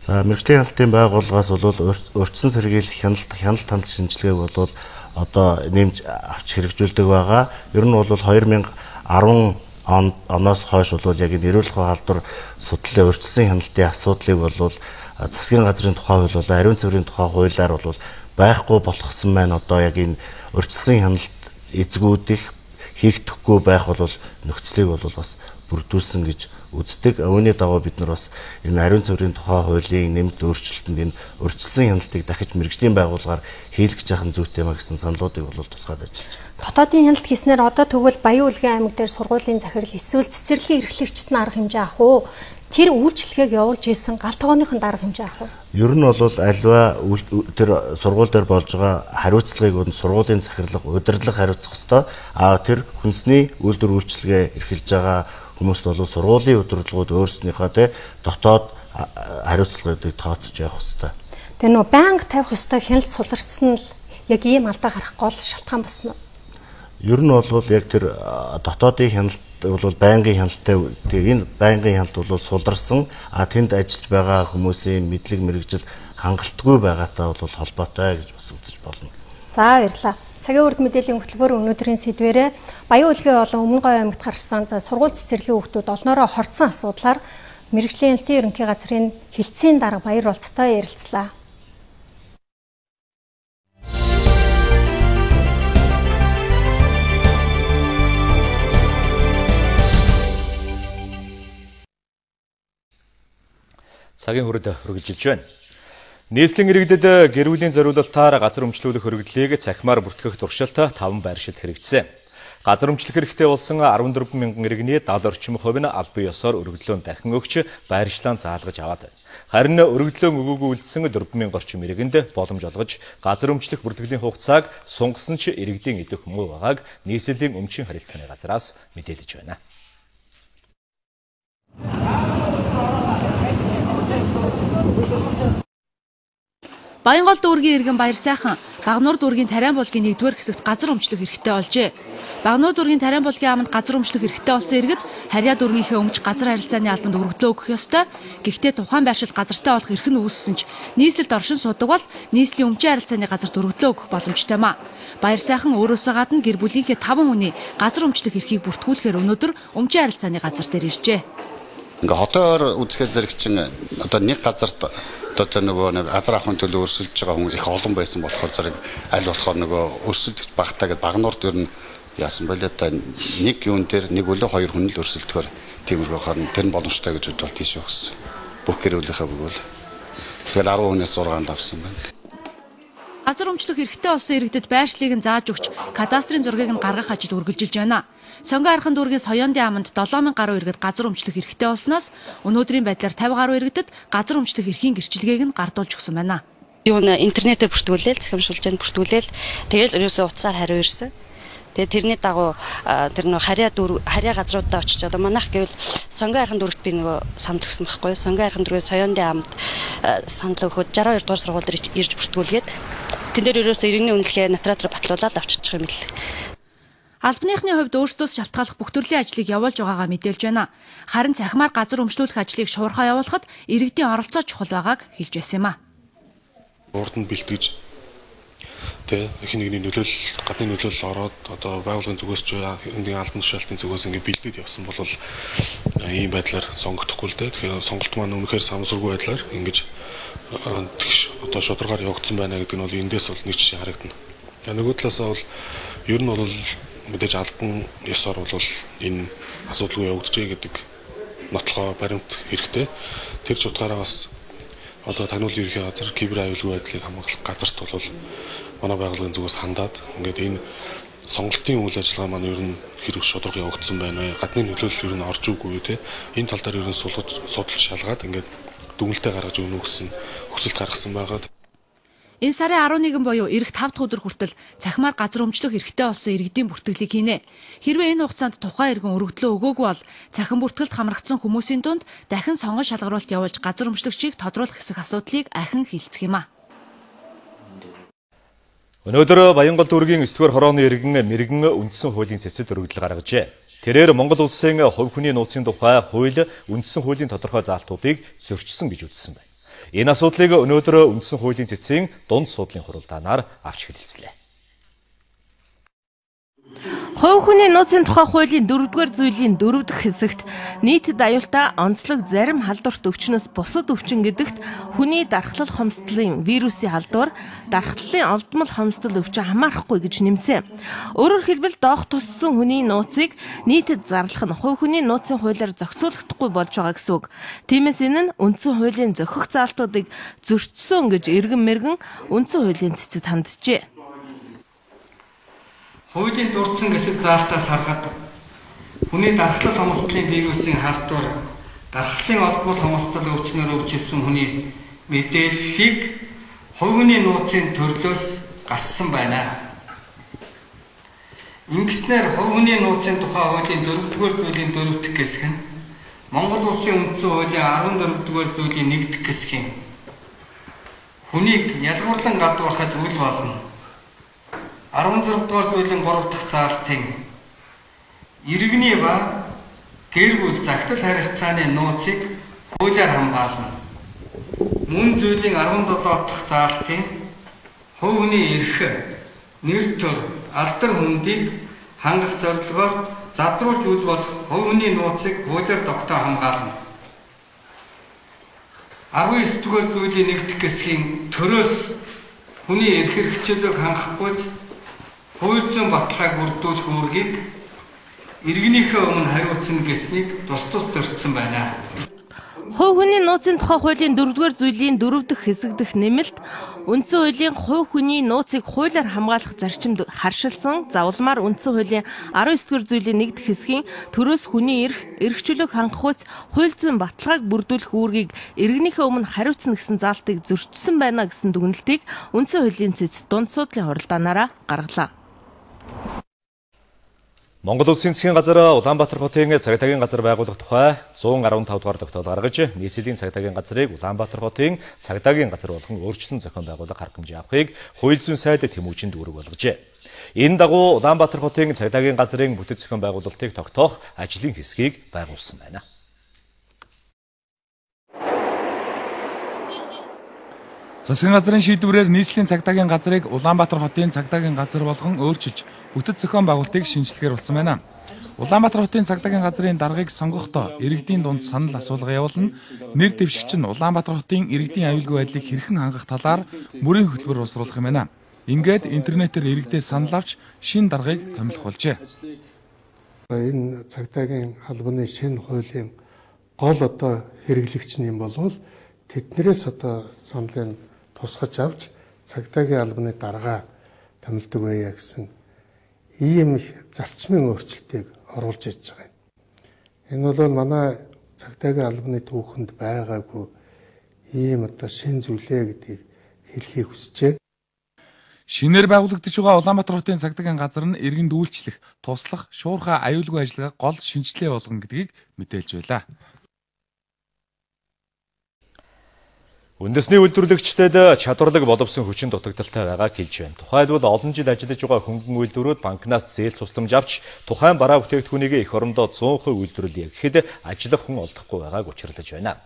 За мэргэжлийн хяналтын байгууллагаас бол урьдчилан сэргийлэх хяналт хандл шинжилгээг бол одоо нэмж авч хэрэгжүүлдэг байгаа. Ер нь бол 2010 оноос хойш бол яг энэ эрүүл мэндийн халдвар судлалын урьдчилан хяналтын асуудлыг бол засгийн газрын тухай хууль бол ариун цэврийн тухай хуулиар бол байхгүй болгосон маань одоо яг энэ урьдчилан хяналт эзгүүдих хийгдэхгүй байх бол нөхцөлийг бол бас бүрдүүлсэн гэж үздэг. Үүний дагуу бид нар бас энэ ариун цэврийн тухай хуулийн нэмэлт өөрчлөлтөнд энэ урьдчилан хяналтыг дахиж мэргэжлийн байгууллагаар хийлгэж яах нь зүйтэй юм а гэсэн саналуудыг бол тусгаад ажиллаж байна. Дотоодын хяналт хийснээр одоо тэгвэл Баян үлгийн аймаг дээр сургуулийн захирал эсвэл цэцэрлэгийн эрхлэгчид нь арга хэмжээ авах уу? Тэр үйлчлэгийг явуулж исэн гал тогооныхон арга хэмжээ авах уу? Ер нь бол альва тэр сургууль дээр болж байгаа хариуцлагыг сургуулийн захирлага, удирдлага хариуцах ёстой. А тэр хүнсний үйлдвэр үйлчилгээ эрхэлж байгаа хүмүүст бол сургуулийн удирдлагууд өөрснийхөө тэ дотоод хариуцлагыг тооцож явах ёстой. Тэгээ нөө байнга тавих ёстой хяналт суларцсан нь яг ийм алдаа гарах гол шалтгаан болсон уу? Ер нь бол яг тэр дотоодын хяналт бол байнгын хяналттай, тэгээ энэ байнгын хяналт бол суларсан, а тэнд ажиллаж байгаа хүмүүсийн мэдлэг мэргэжил хангалтгүй байгаатай бол холбоотой гэж бас үзэж болно. За баярлалаа. Цагийн үрд мэдээллийн хөтөлбөр өнөөдрийн сэдвээрээ Баян үлгийн болон Өмнө говь аймагт гарсан за сургууль цэцэрлэгийн хүүхдүүд олноороо хорцсон асуудлаар мэргэжлийн хяналтын ерөнхий газрын хилцээний дарга Баяр Болттой ярилцлаа. Цагийн хүрд үргэлжилж байна. Нийслэлийн иргэдэд гэр бүлийн зориулалтаар газар өмчлүүлэх өргөдлийг цахимаар бүртгэх туршилт 5 байршилд хэрэгжсэн. Газар өмчлөх хэрэгтэй болсон 14 мянган иргэний 70 орчим хувь нь албан ёсоор өргөдлөө дахин өгч байршлаа заалгаж аваад байна. Харин өргөдлөө өгөөгүй үлдсэн 4 мянган орчим иргэнд боломж олгож газар өмчлөх бүртгэлийн хугацааг сунгасан ч иргэдийн идэх муу байгааг нийслэлийн өмчийн харилцааны газраас мэдээлж байна. Баянгол дүүргийн иргэн Баярсайхан Багнуур дүүргийн Тариан булгийн 1-р хэсэгт газар өмчлөх хэрэгтэй олжээ. Багнуур дүүргийн Тариан булгийн аманд газар өмчлөх хэрэгтэй болсон иргэд Харьяа дүүргийнхээ өмч газар харилцааны албанд өргөдлөө өгөх ёстой. Гэхдээ тухайн байршил газартай болох эрх нь үүссэн ч нийслэлд оршин суудаг бол нийслэлийн өмчийн харилцааны газарт өргөдлөө өгөх боломжтой маа. Баярсайхан өөрөөсөө гадна гэр бүлийнхээ 5 хүний газар өмчлөх эрхийг бүртгүүлэхээр өнөөдөр өмчийн харилцааны газар дээр иржээ. Ингээ хотоор үзэхээр зэрэг чинь одоо нэг газарт одоо тэр нөгөө нэг газар авахын төлөө өрсөлдөж байгаа хүн их олон байсан болохоор зэрэг аль болохоор нөгөө өрсөлдөгч багтаа гэд Багнуурт ер нь яасан байлаа та нэг юун дээр нэг өглөө хоёр хүн л өрсөлдөхөөр тиймэрхүү харин тэр нь боломжтой гэж бодвол тийш явах гэсэн. Бүх гэр бүлийнхээ бөгөөл. Тэгэл 10 хүнээс 6-нд авсан байна. Газар өмчлөх эрхтэй болсон иргэдэд байршлыг нь зааж өгч кадастрын зургийг нь гаргах ажил үргэлжилж байна. Сонгон архан дүүргийн Соёондын аманд 7000 гаруй иргэд газар өмчлөх эрхтэй болсноос өнөөдрийн байдлаар 50 гаруй иргэдэд газар өмчлөх эрхийн гэрчилгээг нь гардуулж өгсөн байна. Юу н интернетээр бүртгүүлээл, цахимшуулжаанд бүртгүүлээл тэгэл ерөөсөө утсаар хариу ирсэн. Тэгээ тэрний дагуу тэр нөө харьяа газруудаа очиж одоо манайх гэвэл Сонгон архан дүүрэгт би нөгөө санал өгсөн байхгүй юу? Сонгон архан дүүргийн Соёондын амд санал өгөхөд 62 дугаар сургууль дээр ирж бүртгүүлгээд тэн дээр ерөөсөө иргэний үнэлгээ натратор батлуулаад авчичих юм бэл. Албаныхны хувьд өөрсдөөс шалтгааллах бүх төрлийн ажлыг явуулж байгаагаа мэдээлж байна. Харин цахимаар газар өмчлүүлэх ажлыг шуурхаа явуулахад иргэдийн оролцоо чухал байгааг хэлж байсан юм а. Урд нь бэлтгэж тэ их нэгний нөлөөлөл, гадны нөлөөлөл ороод одоо байгууллагын зүгээс ч нэгэн албан тушаалтын зүгээс ингээ бэлдээд явсан бол ийм байдлаар сонгогдохгүй л дээ. Тэгэхээр сонголт маань үнэхээр самсаргүй байдлаар ингэж тэгш одоо шударгаар явагдсан байна гэдэг нь бол эндээс бол нэг жишээ харагдана. Нөгөө талаасаа бол ер нь бол мэдээж албан ёсоор бол энэ асуудалгүй явагдажээ гэдэг нотлохоо баримт хэрэгтэй. Тэр ч утгаараа бас одоо тагнуулын ерхий газар кибер аюулгүй байдлыг хамгаалах газарт бол манай байгууллагын зүгээс хандаад ингээд энэ сонголтын үйл ажиллагаа маань ер нь хэрэг шударга явагдсан байна. Гадны нөлөөлөл ер нь орж үгүй те. Энэ тал дээр ер нь судалж шалгаад ингээд дүгнэлтээ гаргаж өгнө гэсэн хүсэлт гаргасан байгаа. Энэ сарын 11 буюу ирэх 5 дахь өдөр хүртэл цахимаар газар өмчлөх эрхтэй болсон иргэдийн бүртгэлийг хийнэ. Хэрвээ энэ хугацаанд тухайн иргэн өргөдлөө өгөөгүй бол цахим бүртгэлд хамрагдсан хүмүүсийн дунд дахин сонгон шалгаруулалт явуулж газар өмчлөгчийг тодруулах хэсэг асуудлыг ахин хилцэх юм а. Өнөөдөр Баянгол дүүргийн 9-р хорооны иргэн мэрэгэн үндсэн хуулийн цэцэд өргөдөл гаргажээ. Тэрээр Монгол улсын хувь хүний нууцын тухай хууль үндсэн хуулийн тодорхой заалтуудыг зөрчсөн гэж үзсэн байна. Энэ асуудлыг өнөөдөр үндсэн хуулийн цэцгийн дунд суудлын хуралдаанаар авч хэлэлцлээ. Хувь хүний нууцын тухай хуулийн 4-р зүйлийн 4 дахь хэсэгт нийтэд аюултай онцлог зарим халдварт өвчнөөс бусад өвчин гэдэгт хүний дархлал хомсдлын вирусын халдвар, дархлалын олдмол хомсдол өвчин хамаарахгүй гэж нэмсэн. Өөрөөр хэлбэл доох туссан хүний нууцыг нийтэд зарлах нь хувь хүний нууцын хуулиар зохицуулагдахгүй болж байгаа гэсэн үг. Тиймээс энэ нь үндсэн хуулийн зохих заалтуудыг зөрчсөн гэж эргэн мэргэн үндсэн хуулийн цэцэд ханджээ. Хуулийн дурдсан хэсэг заалтаас харахад хүний дархлал хомсдлын вирусын халдвар, дархлалын олдмол хомсдол өвчнөөр өвчлөсөн хүний мэдээллийг хувь хүний нууцын төрлөөс гассан байна. Ингэснээр хувь хүний нууцын тухай хуулийн 4-р зүйлийн 4 дахь хэсэг нь Монгол улсын үндсэн хуулийн 14-р зүйлийн 1 дахь хэсгийн хүнийг ялгуурлан гадуурхаж үл болно. 16 дугаар зүйлийн 3 дахь заалтын иргэний ба гэр бүл загтал харилцааны нууцыг хуулиар хамгаална. Мөн зүйлийн 17 дахь заалтын хувь хүний эрх, нэр төр, алдар хүндийг хангах зорилгоор задруулж үл болох хувь хүний нууцыг хуулиар тогтоо хамгаална. 19 дугаар зүйлийн 1 дахь хэсгийн төрөөс хүний эрх хэрэгчлөөг хангахгүйц хууль зүйн баталгааг бүрдүүлэх үүргийг иргэнийхээ өмнө хариуцна гэснийг тус тус зөрчсөн байна. Хувь хүний нууцын тухай хуулийн 4-р зүйлийн 4 дахь хэсэг дэх нэмэлт үндсэн хуулийн хувь хүний нууцыг хуулиар хамгаалах зарчимд харшилсан. За улмаар үндсэн хуулийн 19-р зүйлийн 1 дахь хэсгийн төрөөс хүний эрх, эрх чөлөөг хангах үйц хууль зүйн баталгааг бүрдүүлэх үүргийг иргэнийхээ өмнө хариуцна гэсэн заалтыг зөрчсөн байна гэсэн дүгнэлтийг үндсэн хуулийн цэц дунд суудлын хуралдаанаараа гаргалаа. Монгол Улсын засгийн газар Улаанбаатар хотын цагдаагийн газар байгуулах тухай 115 дугаар тогтоол гаргаж, нийслэлийн цагдаагийн газрыг Улаанбаатар хотын цагдаагийн газар болгон өөрчлөн зохион байгуулах арга хэмжээ авахыг хууль зүйн сайд Тэмүүжинд үүрэг болгожээ. Энэ дагуу Улаанбаатар хотын цагдаагийн газрын бүтэц зохион байгуулалтыг тогтоох ажлын хэсгийг байгуулсан байна. Засгийн газрын шийдвэрээр нийслэлийн цагдаагийн газрыг Улаанбаатар хотын цагдаагийн газар болгон өөрчилж бүтэц зохион байгуулалтыг шинжлэхээр болсон байна. Улаанбаатар хотын цагдаагийн газрын даргаыг сонгохдоо иргэдийн дунд санал асуулга явуулна. Нэр дэвшигч нь Улаанбаатар хотын иргэдийн аюулгүй байдлыг хэрхэн хангах талаар мөрийн хөтөлбөр боловсруулах юм байна. Ингээд интернетээр иргэдээс санал авч шинэ даргаыг томилох болжээ. Энэ цагдаагийн албаны шинэ хуулийн гол одоо хэрэглэгч нь юм болвол тэднэрээс одоо саналыг тусгаж авч цагдаагийн албаны даргаа томилдог байя гэсэн ийм их зарчмын өөрчлөлтийг оруулж ирж байгаа юм. Энэ бол манай цагдаагийн албаны түүхэнд байгаагүй ийм одоо шинэ зүйлээ гэдгийг хэлхийг хүсэж байна. Шинээр байгуулагдаж байгаа Улаанбаатар хотын цагдаагийн газар нь иргэнд үйлчлэх, туслах, шуурхай аюулгүй ажиллагааг гол шинжилгээ болгоно гэдгийг мэдээлж байлаа. Үндэсний үйлдвэрлэгчдэд чадварлаг боловсон хүчин дутагдaltaй байгааг хэлж байна. Тухайлбал олон жил ажиллаж байгаа хөнгөн үйлдвэрүүд банкнаас зээл тусламж авч тухайн бараа бүтээгдэхүүнийг эх орондоо 100% үйлдвэрлэе гэхэд ажиллах хүн олдохгүй байгааг учирлаж байна.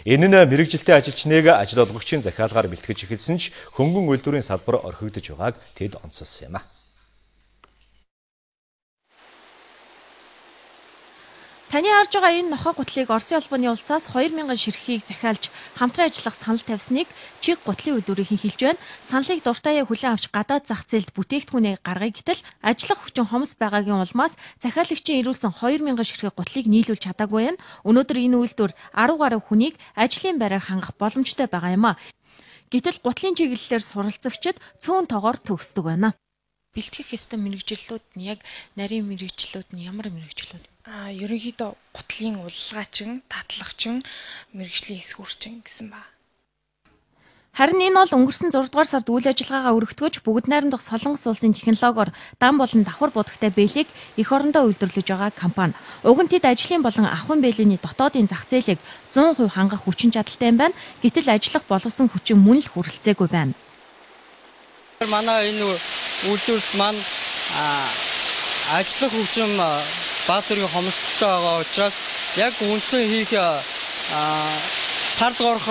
Энэ нь мэргэжилтэй ажилчныг ажил олгогчийн захиалгаар бэлтгэж эхэлсэн ч хөнгөн үйлдвэрийн салбар орхигдож байгааг тэд онцолсон юм а. Таны харж байгаа энэ нохой гутлыг Оросын холбооны улсаас 2000 ширхгийг захиалж хамтран ажиллах санал тавьсныг чиг гутлын үйлдвэрийнхэн хэлж байна. Саналыг дуртаяа хүлээн авч гадаад зах зээлд бүтээгдэхүүнээ гаргая гэтэл ажиллах хүчин хомс байгаагийн улмаас захиалагчийн ирүүлсэн 2000 ширхэг гутлыг нийлүүлж чадаагүй байна. Өнөөдөр энэ үйлдвэр 10 гаруй хүнийг ажлын байраар хангах боломжтой байгаа юм а. Гэтэл гутлын чиглэлээр суралцагчид цөөн тоогоор төгсдөг байна. Бэлтгэх ёстой мэргэжлүүд нь яг нарийн мэргэжлүүд нь ямар мэргэжлүүд? Ерөнхийдөө гутлын уллаачин, татлагчин, мэргэжлийн эсгүүрчин гэсэн ба. Харин энэ бол өнгөрсөн 6 дугаар сард үйл ажиллагаагаа өргөтгөж бүгд найрамдах Солонгос улсын технологиор дан болон давхар будагтай бээлийг эх орондоо үйлдвэрлэж байгаа компани. Уг нь тэд ажлын болон ахуйн бээлийний дотоодын зах зээлийг 100% хангах хүчин чадалтай юм байна. Гэтэл ажиллах боловсон хүчин мөн л хүрэлцээгүй байна. Манай энэ үйлдвэрт маань ажиллах хүчин баг зэргийн хомсдолтой байгаа учраас яг үндсэн хийх сард горох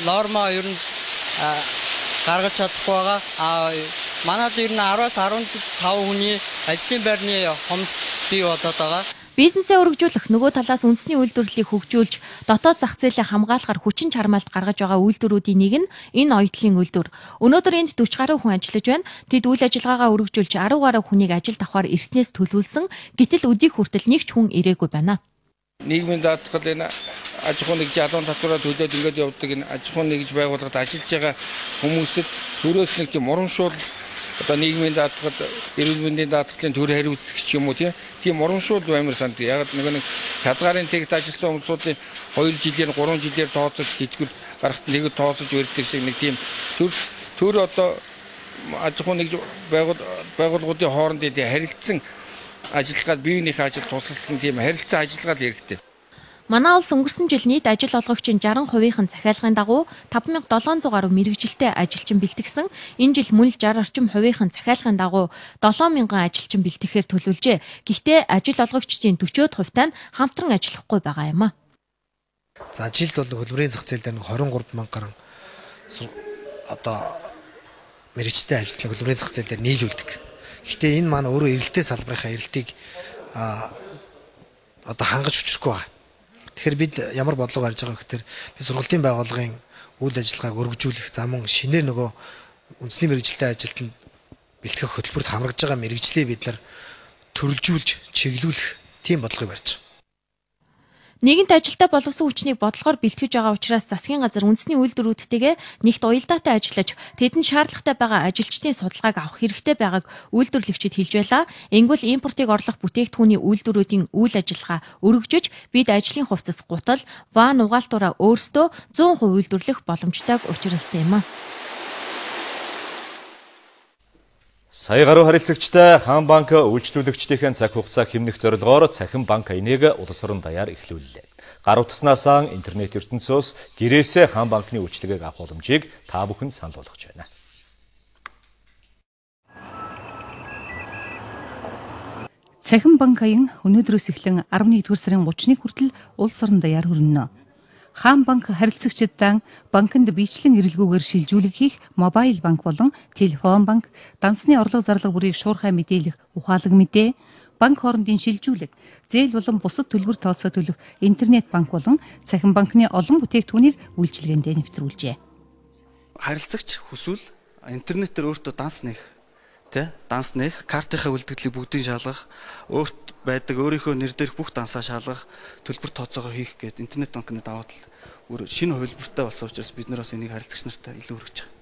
нормоо ер нь гаргаж чадахгүй байгаа. Манайд ер нь 10-аас 15 хүний ажлын байрны хомсдол бий болоод байгаа. Бизнесээ өргөжүүлэх, нөгөө талаас үндэсний үйлдвэрлэлийг хөгжүүлж, дотоод зах зээлээ хамгаалахар хүчин чармайлт гаргаж байгаа үйлдвэрүүдийн нэг нь энэ оюутлын үйлдвэр. Өнөөдөр энд 40 гаруй хүн ажиллаж байна. Тэд үйл ажиллагаагаа өргөжүүлж 10 гаруй хүнийг ажилд авахар эртнээс төлөвлөсөн. Гэтэл өдийг хүртэл нэг ч хүн ирээгүй байна. Нийгмийн даатгал энэ аж ахуйн нэгж алуун татвараа төлөөд ингээд явдаг энэ аж ахуйн нэгж байгууллагад ажиллаж байгаа хүмүүсэд төрөөс нэг тийм урамшуул одоо нийгмийн даатгал, эрүүл мэндийн даатгалын төр хариуцлагч юм уу тийм урамшуул баймар санд. Яг нэг хязгаарын тэгт ажилласан хүмүүсийн 2 жилээр 3 жилээр тооцож тэтгэвэр гарахт нэг тооцож барьдаг шиг нэг тийм төр одоо аж ахуйн нэгж байгууллагуудын хоорондын тийм харилцан ажиллагаа, биеийнхээ ажил тусалсан тийм харилцан ажиллагаа л хэрэгтэй. Манай улс өнгөрсөн жил нийт ажил олгогчийн 60%-ийн захиалгын дагуу 5700 гаруй мэргэжилтэй ажилчин бэлтгэсэн. Энэ жил мөн л 60 орчим хувийн захиалгын дагуу 7000 ажилчин бэлтгэхээр төлөвлөжээ. Гэхдээ ажил олгогчдын 40% нь хамтран ажиллахгүй байгаа юм а. За жилд бол хөдөлмөрийн зах зээл дээр 23,000 гаруй одоо мэргэжилтэй ажилтныг хөдөлмөрийн зах зээл дээр нийлүүлдэг. Гэхдээ энэ маань өөрөө эрэлттэй салбарынхаа эрэлтийг одоо хангаж хүчрэхгүй байгаа. Тэгэхээр бид ямар бодлого гарч байгаа гэхээр бид сургалтын байгууллагын үйл ажиллагааг өргөжүүлэх, за мөн шинээр нөгөө үндэсний мэргэжилтэй ажилтнанд бэлтгэх хөтөлбөрт хамрагдж байгаа мэргэжлээ бид нар төрөлжүүлж, чиглүүлэх тийм бодлогыг барьж байгаа. Нийгэмд ажилтаа боловсон хүчнийг бодлогоор бэлтгэж байгаа учраас засгийн газар үндэсний үйлдвэрүүдтэйгээ нэгт уялдаатай ажиллаж, тэдэнд шаардлагатай байгаа ажилчдын судалгааг авах хэрэгтэй байгааг үйлдвэрлэгчид хэлж байлаа. Ингүүл импортыг орлох бүтээгдэхүүний үйлдвэрүүдийн үйл ажиллагаа өргөжиж, бид ажлын хувцас, гутал, ван угаалтураа өөрсдөө 100% үйлдвэрлэх боломжтойг учирлсан юм а. Сая гаруй харилцагчтай Хаан банк үйлчлүүлэгчдийн цаг хугацаа хэмнэх зорилгоор цахим банк аяныг улс орон даяар эхлүүллээ. Гар утаснаас интернет ертөнцөөс гэрээсээ Хаан банкны үйлчилгээг авах боломжийг та бүхэн санал болгож байна. Цахим банк аян өнөөдрөөс эхлэн 11-р сарын 31 хүртэл улс орон даяар хөрнө. Хаан банк харилцагчдаа банкнд биечлэн эрэлгүйгээр шилжүүлэг хийх мобайл банк болон телефон банк, дансны орлого зарлага бүрийг шуурхай мэдээлэх ухаалаг мэдээ, банк хоорондын шилжүүлэг, зээл болон бусад төлбөр тооцоо төлөх интернет банк болон цахим банкны олон бүтээгдэхүүнийг үйлчилгээндээ нэвтрүүлжээ. Харилцагч хүсвэл интернетээр өөртөө данс нээх, данс нээх, картынхаа үлдэгдлийг бүгдийг шалгах, өөрт байдаг өөрийнхөө нэр дээрх бүх дансаа шалгах, төлбөр тооцоогоо хийх гээд интернет банкны даваа тал өөр шинэ хувилбартай болсон учраас бид нар бас энийг харилцагч нартай илүү өргөж байгаа.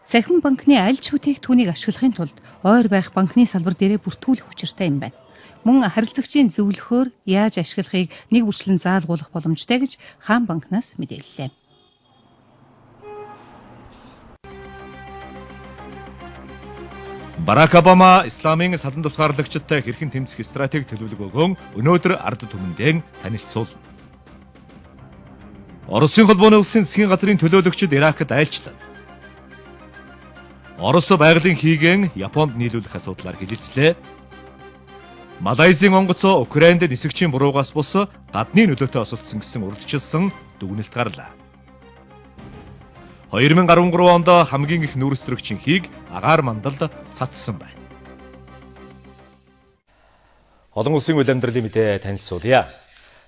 Цахим банкны аль ч бүтээгдэхүүнийг ашиглахын тулд ойр байх банкны салбар дээрээ бүртгүүлэх учиртай юм байна. Мөн харилцагчийн зөвлөхөөр яаж ашиглахыг нэг бүрчлэн заалгуулах боломжтой гэж Хаан банкнаас мэдээллээ. Барак Обама исламын салан тусгаарлагчдтай хэрхэн тэмцэх стратеги төлөвлөгөөгөө өнөөдөр ард түмэндээ танилцуулна. Оросын холбооны улсын засгийн газрын төлөөлөгчид Иракт айлчлаа. Орос байгалийн хийгэн Японд нийлүүлэх асуудлаар хэлэлцлээ. Малайзийн онгоцоо Украинд нисгчийн буруугаас бус гадны нөлөөтэй осолдсон гэсэн урьдчилсан дүгнэлт гарлаа. 2013 онд хамгийн их нүүрсрэгчийн хийг агаар мандалд цацсан байна. Олон улсын үйл амьдралын мэдээ танилцуулъя.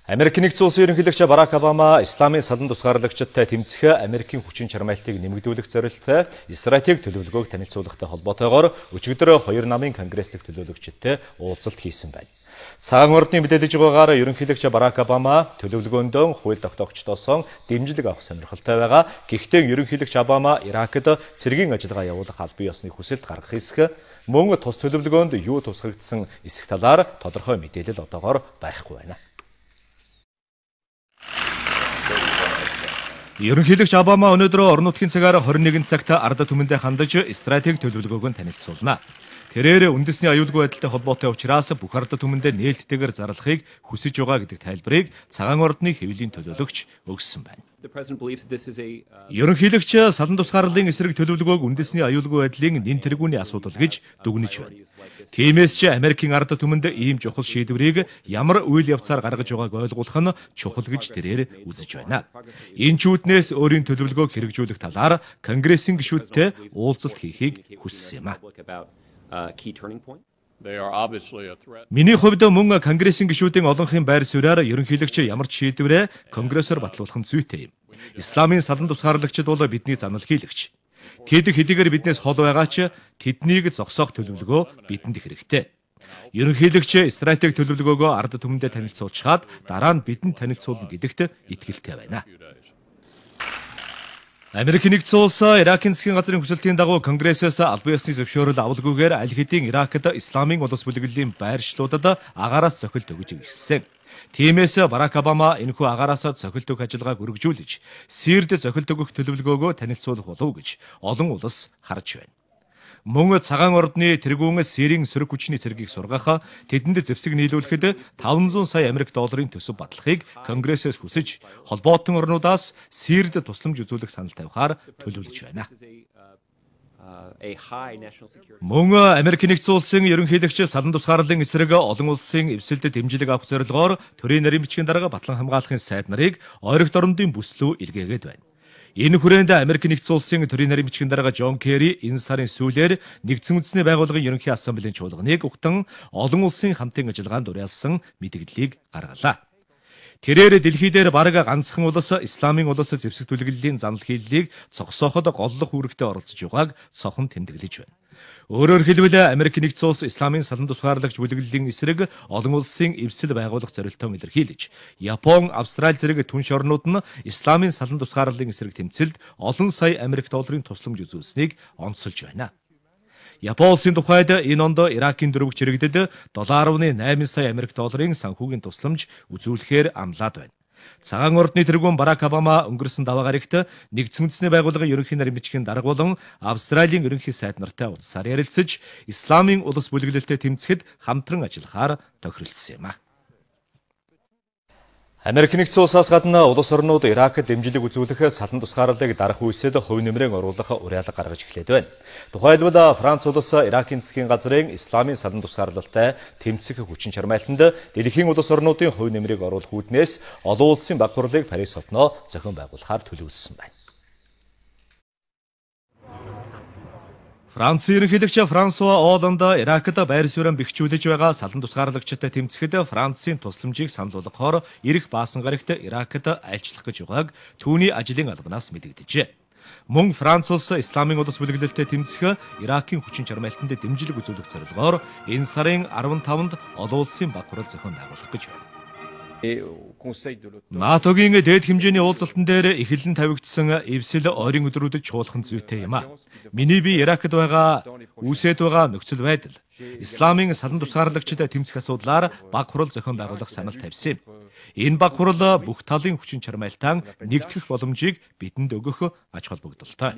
Америк нэгдсэн улсын ерөнхийлөгч Барак Обама исламын салан тусгаарлагчидтай тэмцэх Америкийн хүчин чармайлтыг нэмэгдүүлэх зорилттой стратеги төлөвлөгөөг танилцуулахтай холбоотойгоор өчигдөр хоёр намын конгресс дэх төлөөлөгчидтэй уулзалт хийсэн байна. Цагаан ордны мэдээлэж байгаагаар ерөнхийлөгч Барак Обама төлөвлөгөөндөө хууль тогтоогчдоос дэмжлэг авах сонирхолтой байгаа. Гэхдээ ерөнхийлөгч Обама Иракт цэргийн ажиллагаа явуулах албан ёсны хүсэлт гаргах эсэх мөн тус төлөвлөгөөнд юу тусгагдсан эсэх талаар тодорхой мэдээлэл одоогоор байхгүй байна. Ерөнхийлөгч Обама өнөөдөр орон нутгийн цагаар 21 цагт ард түмэндээ хандаж стратеги төлөвлөгөөг нь танилцуулна. Тэрээр үндэсний аюулгүй байдалтай холбоотой учраас бүх ард түмэндээ нээлттэйгээр зарлахыг хүсэж байгаа гэдэг тайлбарыг Цагаан ордны хэвлэлийн төлөөлөгч өгсөн байна. Ерөнхийлөгч салан тусгаарлалын эсрэг төлөвлөгөөг үндэсний аюулгүй байдлын нэн тэргүүний асуудал гэж дүгнэж байна. Тиймээс ч Америкийн ард түмэнд ийм чухал шийдвэрийг ямар үйл явцаар гаргаж байгааг ойлгуулах нь чухал гэж тэрээр үзэж байна. Энэ ч үүднээс өөрийн төлөвлөгөөг хэрэгжүүлэх талаар Конгрессийн гишүүдтэй уулзалт хийхийг хүссэн юм а. Миний хувьд мөн Конгрессийн гишүүдийн олонхын байр суурьаар ерөнхийлөгч ямар ч шийдвэрээ Конгрессоор батлуулах нь зүйтэй юм. Исламын салан тусгаарлагчид бол бидний занал хийлэгч. Тэд хэдийгээр биднээс хол байгаа ч тэднийг зогсоох төлөвлөгөө бидэнд хэрэгтэй. Ерөнхийлөгч стратеги төлөвлөгөөгөө ард түмэндээ танилцуулчихад дараа нь бидэнд танилцуулна гэдэгт итгэлтэй байна. Америк нэгдсэн улс Иракийн засгийн газрын хүсэлтийн дагуу Конгрессээс албан ёсны зөвшөөрөл авалгүйгээр аль хэдийн Иракт исламын улс бүлэглэлийн байршлуудад агаараас цохилт өгж ирсэн. Тиймээс Барак Обама энэхүү агаараас цохилт өгөх ажиллагааг өргөжүүлж, Сирд цохилт өгөх төлөвлөгөөгөө танилцуулах болов гэж олон улс харж байна. Мөн Цагаан ордны тэргүүн Сирийн сөрөг хүчний цэргийг сургах, тэдэнд зэвсэг нийлүүлэхэд 500 сая Америк долларын төсөв батлахыг Конгрессээс хүсэж, холбоотон орнуудаас Сирд тусламж үзүүлэх санал тавихаар төлөвлөж байна. Мөн Америк нэгдсэн улсын ерөнхийлөгч салан тусгаарлалын эсрэг олон улсын эвсэлдэд дэмжлэг авах зорилгоор төрийн нарийн бичгийн дарга батлан хамгаалахын сайд нарыг ойрогт орондын бүслүү илгээгээд байна. Энэ хүрээнд Америк нэгдсэн улсын төрийн нарийн бичгийн дарга Джон Керри энэ сарын сүүлээр нэгдсэн үндэсний байгууллагын ерөнхий ассамблийн чуулганыг ухтан олон улсын хамтын ажиллагаанд уриалсан мэдээллийг гаргалаа. Тэрээр дэлхий дээр бараг ганцхан улс исламын улс зэвсэг түлэглэлийн занал хийллийг зогсооход голлох үүрэгтэй оролцож байгааг цохон тэмдэглэж байна. Өөрөөр хэлбэл Америк нэгдсэн улс исламын салан тусгаарлагч бүлэглэлийн эсрэг олон улсын эвсэл байгуулах зорилтоо илэрхийлж, Япон, Австрали зэрэг түнш орнууд нь исламын салан тусгаарлалын эсрэг тэмцэлд олон сая Америк долларын тусламж үзүүлсэнийг онцолж байна. Япон улсын тухайд энэ онд Иракийн дөрвөгч иргэдэд 7.8 сая Америк долларын санхүүгийн тусламж үзүүлэхээр амлаад байна. Цагаан ордны тэргүүн Барак Обама өнгөрсөн даваа гарагт нэгдсэн үндэсний байгууллагын ерөнхий нарийн бичгийн дарга болон Австралийн ерөнхий сайд нартай уулзсаар ярилцаж, исламын улс бүлэглэлтэй тэмцэхэд хамтран ажиллахаар тохиролцсон юм а. Америк нэгдсэн улсаас гадна улс орнууд Иракт дэмжлэг үзүүлэх салан тусгаарлалыг дарах үйлсэд хувь нэмрээ оруулах уриалга гаргаж эхлээд байна. Тухайлбал Франц улс Иракийн засгийн газрын исламын салан тусгаарлалтай тэмцэх хүчин чармайлтанд дэлхийн улс орнуудын хувь нэмрийг оруулах үүднээс олон улсын баг хурлыг Парис хотноо зохион байгуулахаар төлөвлөсөн байна. Францын ерөнхийлөгч Франсуа Олланд Иракт байр суурин бэхжүүлж байгаа салан тусгаарлагчтай тэмцэхэд Францын тусламжийг санал болгохоор ирэх баасан гарагт Иракт айлчлах гэж байгааг түүний ажлын албанаас мэдэгдэжээ. Мөн Франц улс исламын улс бүлэглэлтэй тэмцэх Иракийн хүчин чармайлтанд дэмжлэг үзүүлэх зорилгоор энэ сарын 15-нд олон улсын баг хурал зохион байгуулах гэж байна. НАТО-гийн дээд хэмжээний уулзалтан дээр эхлэн тавигдсан эвсэл ойрын өдрүүдэд чуулхан зүйтэй юм а. Миний бие Иракт байгаа үүсээд байгаа нөхцөл байдал, исламын салан тусгаарлагчид тэмцэх асуудлаар баг хурал зохион байгуулах санал тавьсан юм. Энэ баг хурал бүх талын хүчин чармайлтаа нэгтгэх боломжийг бидэнд өгөх ач холбогдолтой.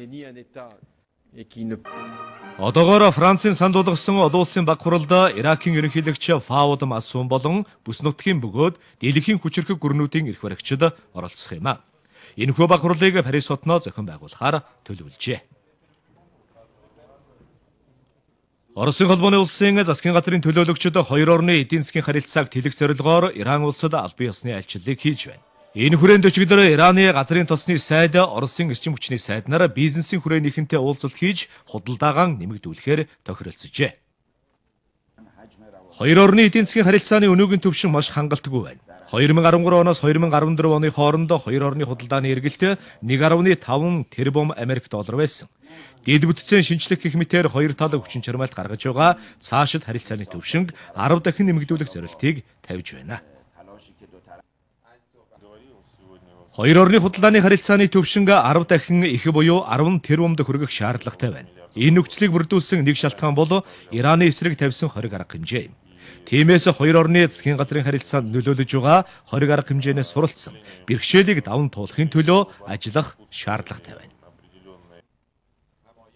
Одоогоор Францын санд болгосон олон улсын баг хуралд Иракийн ерөнхийлөгч Фауд Масун болон бүс нутгийн бөгөөд дэлхийн хүчирхэг гүрнүүдийн эрх баригчид оролцох юм а. Энэхүү баг хурлыг Парис хотноо зохион байгуулахаар төлөвлөжээ. Оросын холбооны улсын засгийн газрын төлөөлөгчид хоёр орны эдийн засгийн харилцааг тэлэх зорилгоор Иран улсад албан ёсны айлчлалыг хийж байна. Энэ хүрээнд өчигдөр Ираны газрын тосны сайд, Оросын эрчим хүчний сайд нар бизнесийн хүрээнийхэнтэй уулзалт хийж худалдаагаан нэмэгдүүлэхээр тохиролцожээ. Хоёр орны эдийн засгийн харилцааны өнөөгийн түвшин маш хангалтгүй байна. 2013 оноос 2014 оны хооронд хоёр орны худалдааны эргэлт 1.5 тэрбум Америк доллар байсан. Дэд бүтцийн шинжлэх гэх мэтээр хоёр тал хүчин чармайлт гаргаж байгаа цаашид харилцааны түвшинг 10 дахин нэмэгдүүлэх зорилтыг тавьж байна. Хоёр орны худалдааны харилцааны түвшинг 10 дахин их буюу 10 тэрбумд хүргэх шаардлагатай байна. Энэ нөхцөлийг бүрдүүлсэн нэг шалтгаан бол Ираны эсрэг тавьсан хориг арга хэмжээ юм. Тиймээс хоёр орны засгийн газрын харилцаанд нөлөөлөж байгаа хориг арга хэмжээнээс суралцсан бэрхшээлийг даван туулахын төлөө ажиллах шаардлагатай байна.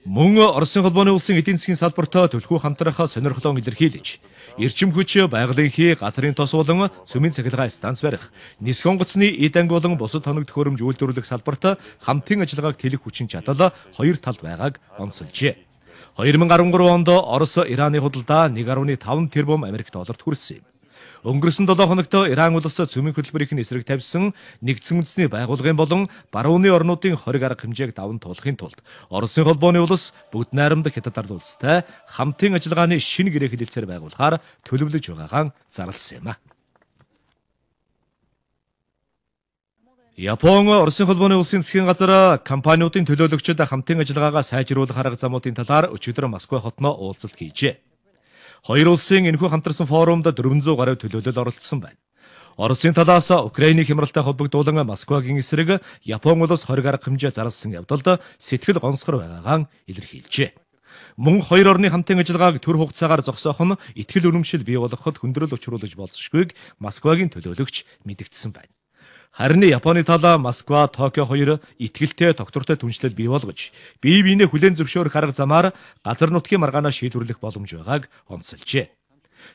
Мөн Оросын холбооны улсын эдийн засгийн салбарт төлхөө хамтрахаа сонирхлоо илэрхийлж, эрчим хүч, байгалийн хий, газрын тос болон цөмийн цахилгаан станц барих, нисэх онгоцны эд анги болон бусад тоног төхөөрөмж үйлдвэрлэх салбарт хамтын ажиллагааг тэлэх хүчин чадал хоёр талд байгааг онцолжээ. 2013 онд Орос Ираны худалдаа 1.5 тэрбум Америк долларт хүрсэн юм. Өнгөрсөн 7 хоногт Иран улс цөмийн хөтөлбөрийн эсрэг тавьсан нэгдсэн үндэсний байгууллагын болон барууны орнуудын хориг арга хэмжээг даван туулахын тулд Оросын холбооны улс бүгд найрамдах Хятад ард улстай хамтын ажиллагааны шинэ гэрээ хэлэлцээр байгуулахаар төлөвлөж байгаагаан зарласан юм а. Япон Оросын холбооны улсын засгийн газар компаниудын төлөөлөгчид хамтын ажиллагаагаа сайжруулах арга замуудын талаар өчигдөр Москва хотноо уулзалт хийжээ. Хоёр улсын энэхүү хамтарсан форумд 400 гаруй төлөөлөл оролцсон байна. Оросын талаас Украины хямралтай холбогдуулан Москвагийн эсрэг Япон улс хориг арга хэмжээ зарласан явдалд сэтгэл гонсгор байгаагаан илэрхийлжээ. Мөн хоёр орны хамтын ажиллагааг төр хугацаагаар зогсоох нь итгэл үнэмшил бий болгоход хүндрэл учруулж болзошгүйг Москвагийн төлөөлөгч мэдэгдсэн байна. Харин Японы талаа Москва, Токио хоёр итгэлтэй тогтвортой түншлэл бий болгож, бие биенээ хүлээн зөвшөөрөх арга замаар газар нутгийн маргаанаа шийдвэрлэх боломж байгааг онцолжээ.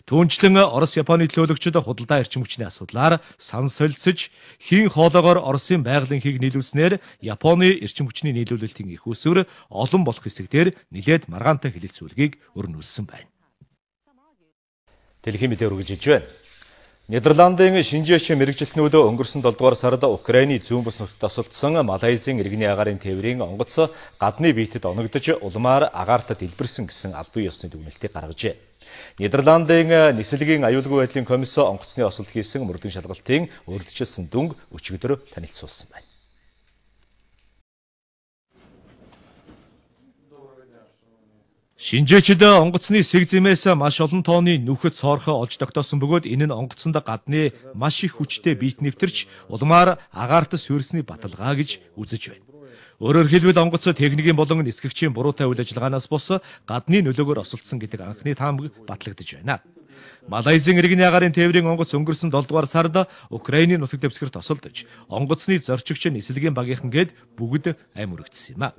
Түүнчлэн Орос Японы төлөөлөгчид худалдаа эрчим хүчний асуудлаар сан солилцож, хийн хоолоогоор Оросын байгалийн хийг нийлүүлснээр Японы эрчим хүчний нийлүүлэлтийн их усвэр олон болох хэсэг дээр нэлээд маргаантай хэлэлцүүлгийг өрнүүлсэн байна. Дэлхийн мэдээ үргэлжилж байна. Нидерландын шинжээч мэрэгжилтнүүд өнгөрсөн 7 дугаар сард Украины зүүн бүс нутагт тосолдсон Малайзийн иргэний агаарын тээврийн онгоц гадны биетэд оногдож улмаар агаартад дэлбэрсэн гэсэн албан ёсны дүгнэлтийг гаргажээ. Нидерландын нислэгийн аюулгүй байдлын комисс онгоцны осолд хийсэн мөрдөн шалгалтын урьдчилсан дүнг өчигдөр танилцуулсан байна. Шинжээчид онгоцны сэг зэмээс маш олон тооны нүхэд цоорхоо олж тогтоосон бөгөөд энэ нь онгоцонд гадны маш их хүчтэй биет нэвтэрч улмаар агаарт суурьсны баталгаа гэж үзэж байна. Өөрөөр хэлбэл онгоц техникийн болон нисгэгчийн буруутай үйл ажиллагаанаас бус гадны нөлөөгөөр осолдсон гэдэг анхны таамаг батлагдаж байна. Малайзийн иргэний агаарын тээврийн онгоц өнгөрсөн 7 дугаар сард Украины нутаг дэвсгэрт осолдож онгоцны зорчигч нислэгийн багийнхан гээд бүгд амь үргэжсэн юм а.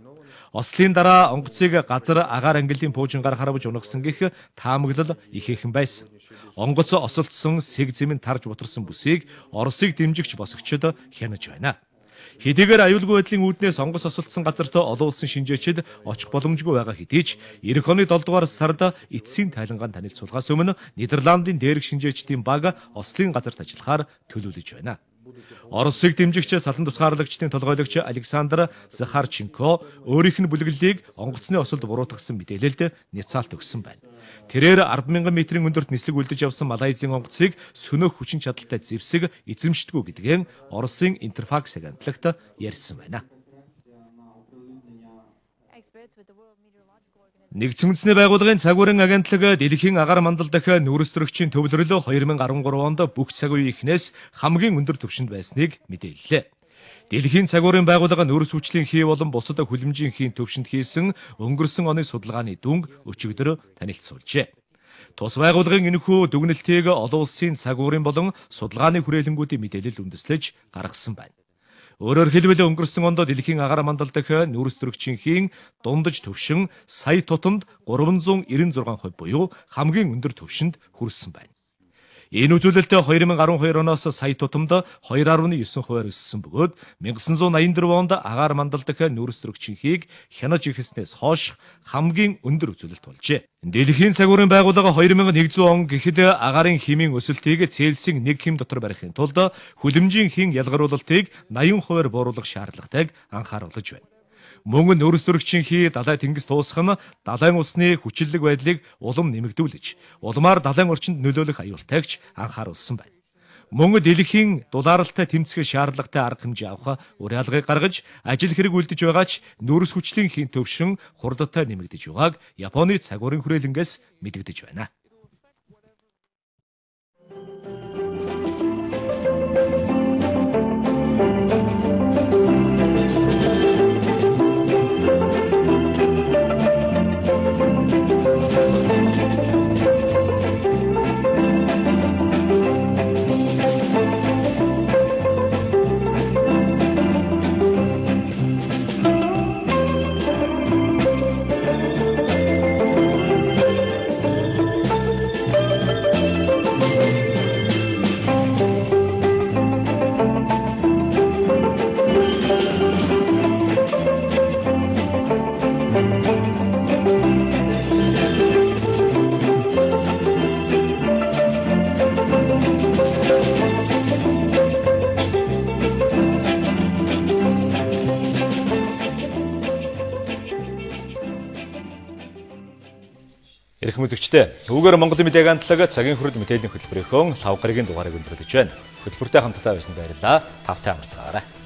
Ослын дараа онгоцыг газар агаар ангиллын пуужингаар харавж унагсан гэх таамаглал ихээхэн байсан. Онгоц осолдсон сэг зэмэн тарж бутарсан бүсийг Оросыг дэмжигч босгочид хянаж байна. Хэдийгээр аюулгүй байдлын үүднээс онгоц осолдсон газарт олон улсын шинжээчид очих боломжгүй байгаа хэдий ч 90 оны 7 дугаар сард эцсийн тайлангаан танилцуулахаас өмнө Нидерландын дээрх шинжээчдийн баг ослын газарт ажиллахаар төлөвлөж байна. Оросыг дэмжигч салан тусгаарлагчдын толгойлогч Александр Захарченко өөрийнх нь бүлэглэлийг онгоцны осолд буруутгасан мэдээлэлд няцаалт өгсөн байна. Тэрээр 10,000 метрийн өндөрт нислэг үлдэж явсан Малайзийн онгоцыг сөнөөх хүчин чадалтай зэвсэг эзэмшдэггүй гэдгээ Оросын Интерфакс агентлагт ярьсан байна. Нэгдсэн үндэсний байгууллагын цагуурын агентлаг дэлхийн агаар мандал дахь нүүрстрөгчийн төвлөрөл 2013 онд бүх цаг үеийн эхнээс хамгийн өндөр түвшинд байсныг мэдээллээ. Дэлхийн цагуурын байгууллага нүүрс хүчлийн хий болон бусад хүлэмжийн хийн түвшинд хийсэн өнгөрсөн оны судалгааны дүнг өчигдөр танилцуулжээ. Тус байгууллагын энэхүү дүгнэлтийг олон улсын цагуурын болон судалгааны хүрээлэнгүүдийн мэдээлэл үндэслэж гаргасан байна. Өөрөөр хэлбэл өнгөрсөн онд дэлхийн агаар мандал дахь нүүрс төрөгчийн хийн дундаж түвшин сая тутамд 396% буюу хамгийн өндөр түвшинд хүрсэн байна. Энэ үзүүлэлт 2012 оноос сая тутамд 2.9%-аар өссөн бөгөөд 1984 онд агаар мандал дахь нүүрс төрөгчийнхийг хянаж эхэлснээс хойш хамгийн өндөр үзүүлэлт болжээ. Дэлхийн цагуурын байгууллага 2100 он гэхэд агаарын химийн өсөлтийг Цельсийн 1 хэм дотор барихын тулд хүлэмжийн хийн ялгаруулалтыг 80%-аар бууруулах шаардлагатайг анхааруулж байна. Мөн нүүрс төрөгчийнхий далай тэнгис туусах нь далайн усны хүчиллэг байдлыг улам нэмэгдүүлж, улмаар далайн орчинд нөлөөлөх аюултайг ч анхааруулсан байна. Мөн дэлхийн дулааралтай тэмцэх шаардлагатай арга хэмжээ авах уриалгыг гаргаж, ажил хэрэг үлдэж байгаа ч нүүрс хүчлийн хийн төвшин хурдтай нэмэгдэж байгааг Японы цагуурын хүрээлэнгээс мэдэгдэж байна. Эрхэм үзэгчдээ, үүгээр Монголын мэдээ агентлаг цагийн хүрд мэдээллийн хөтөлбөрийнхөө лав гарагийн дугаарыг өндөрлөж байна. Хөтөлбөртэй хамтдаа байсан баярлалаа. Тавтай амарцгаарай.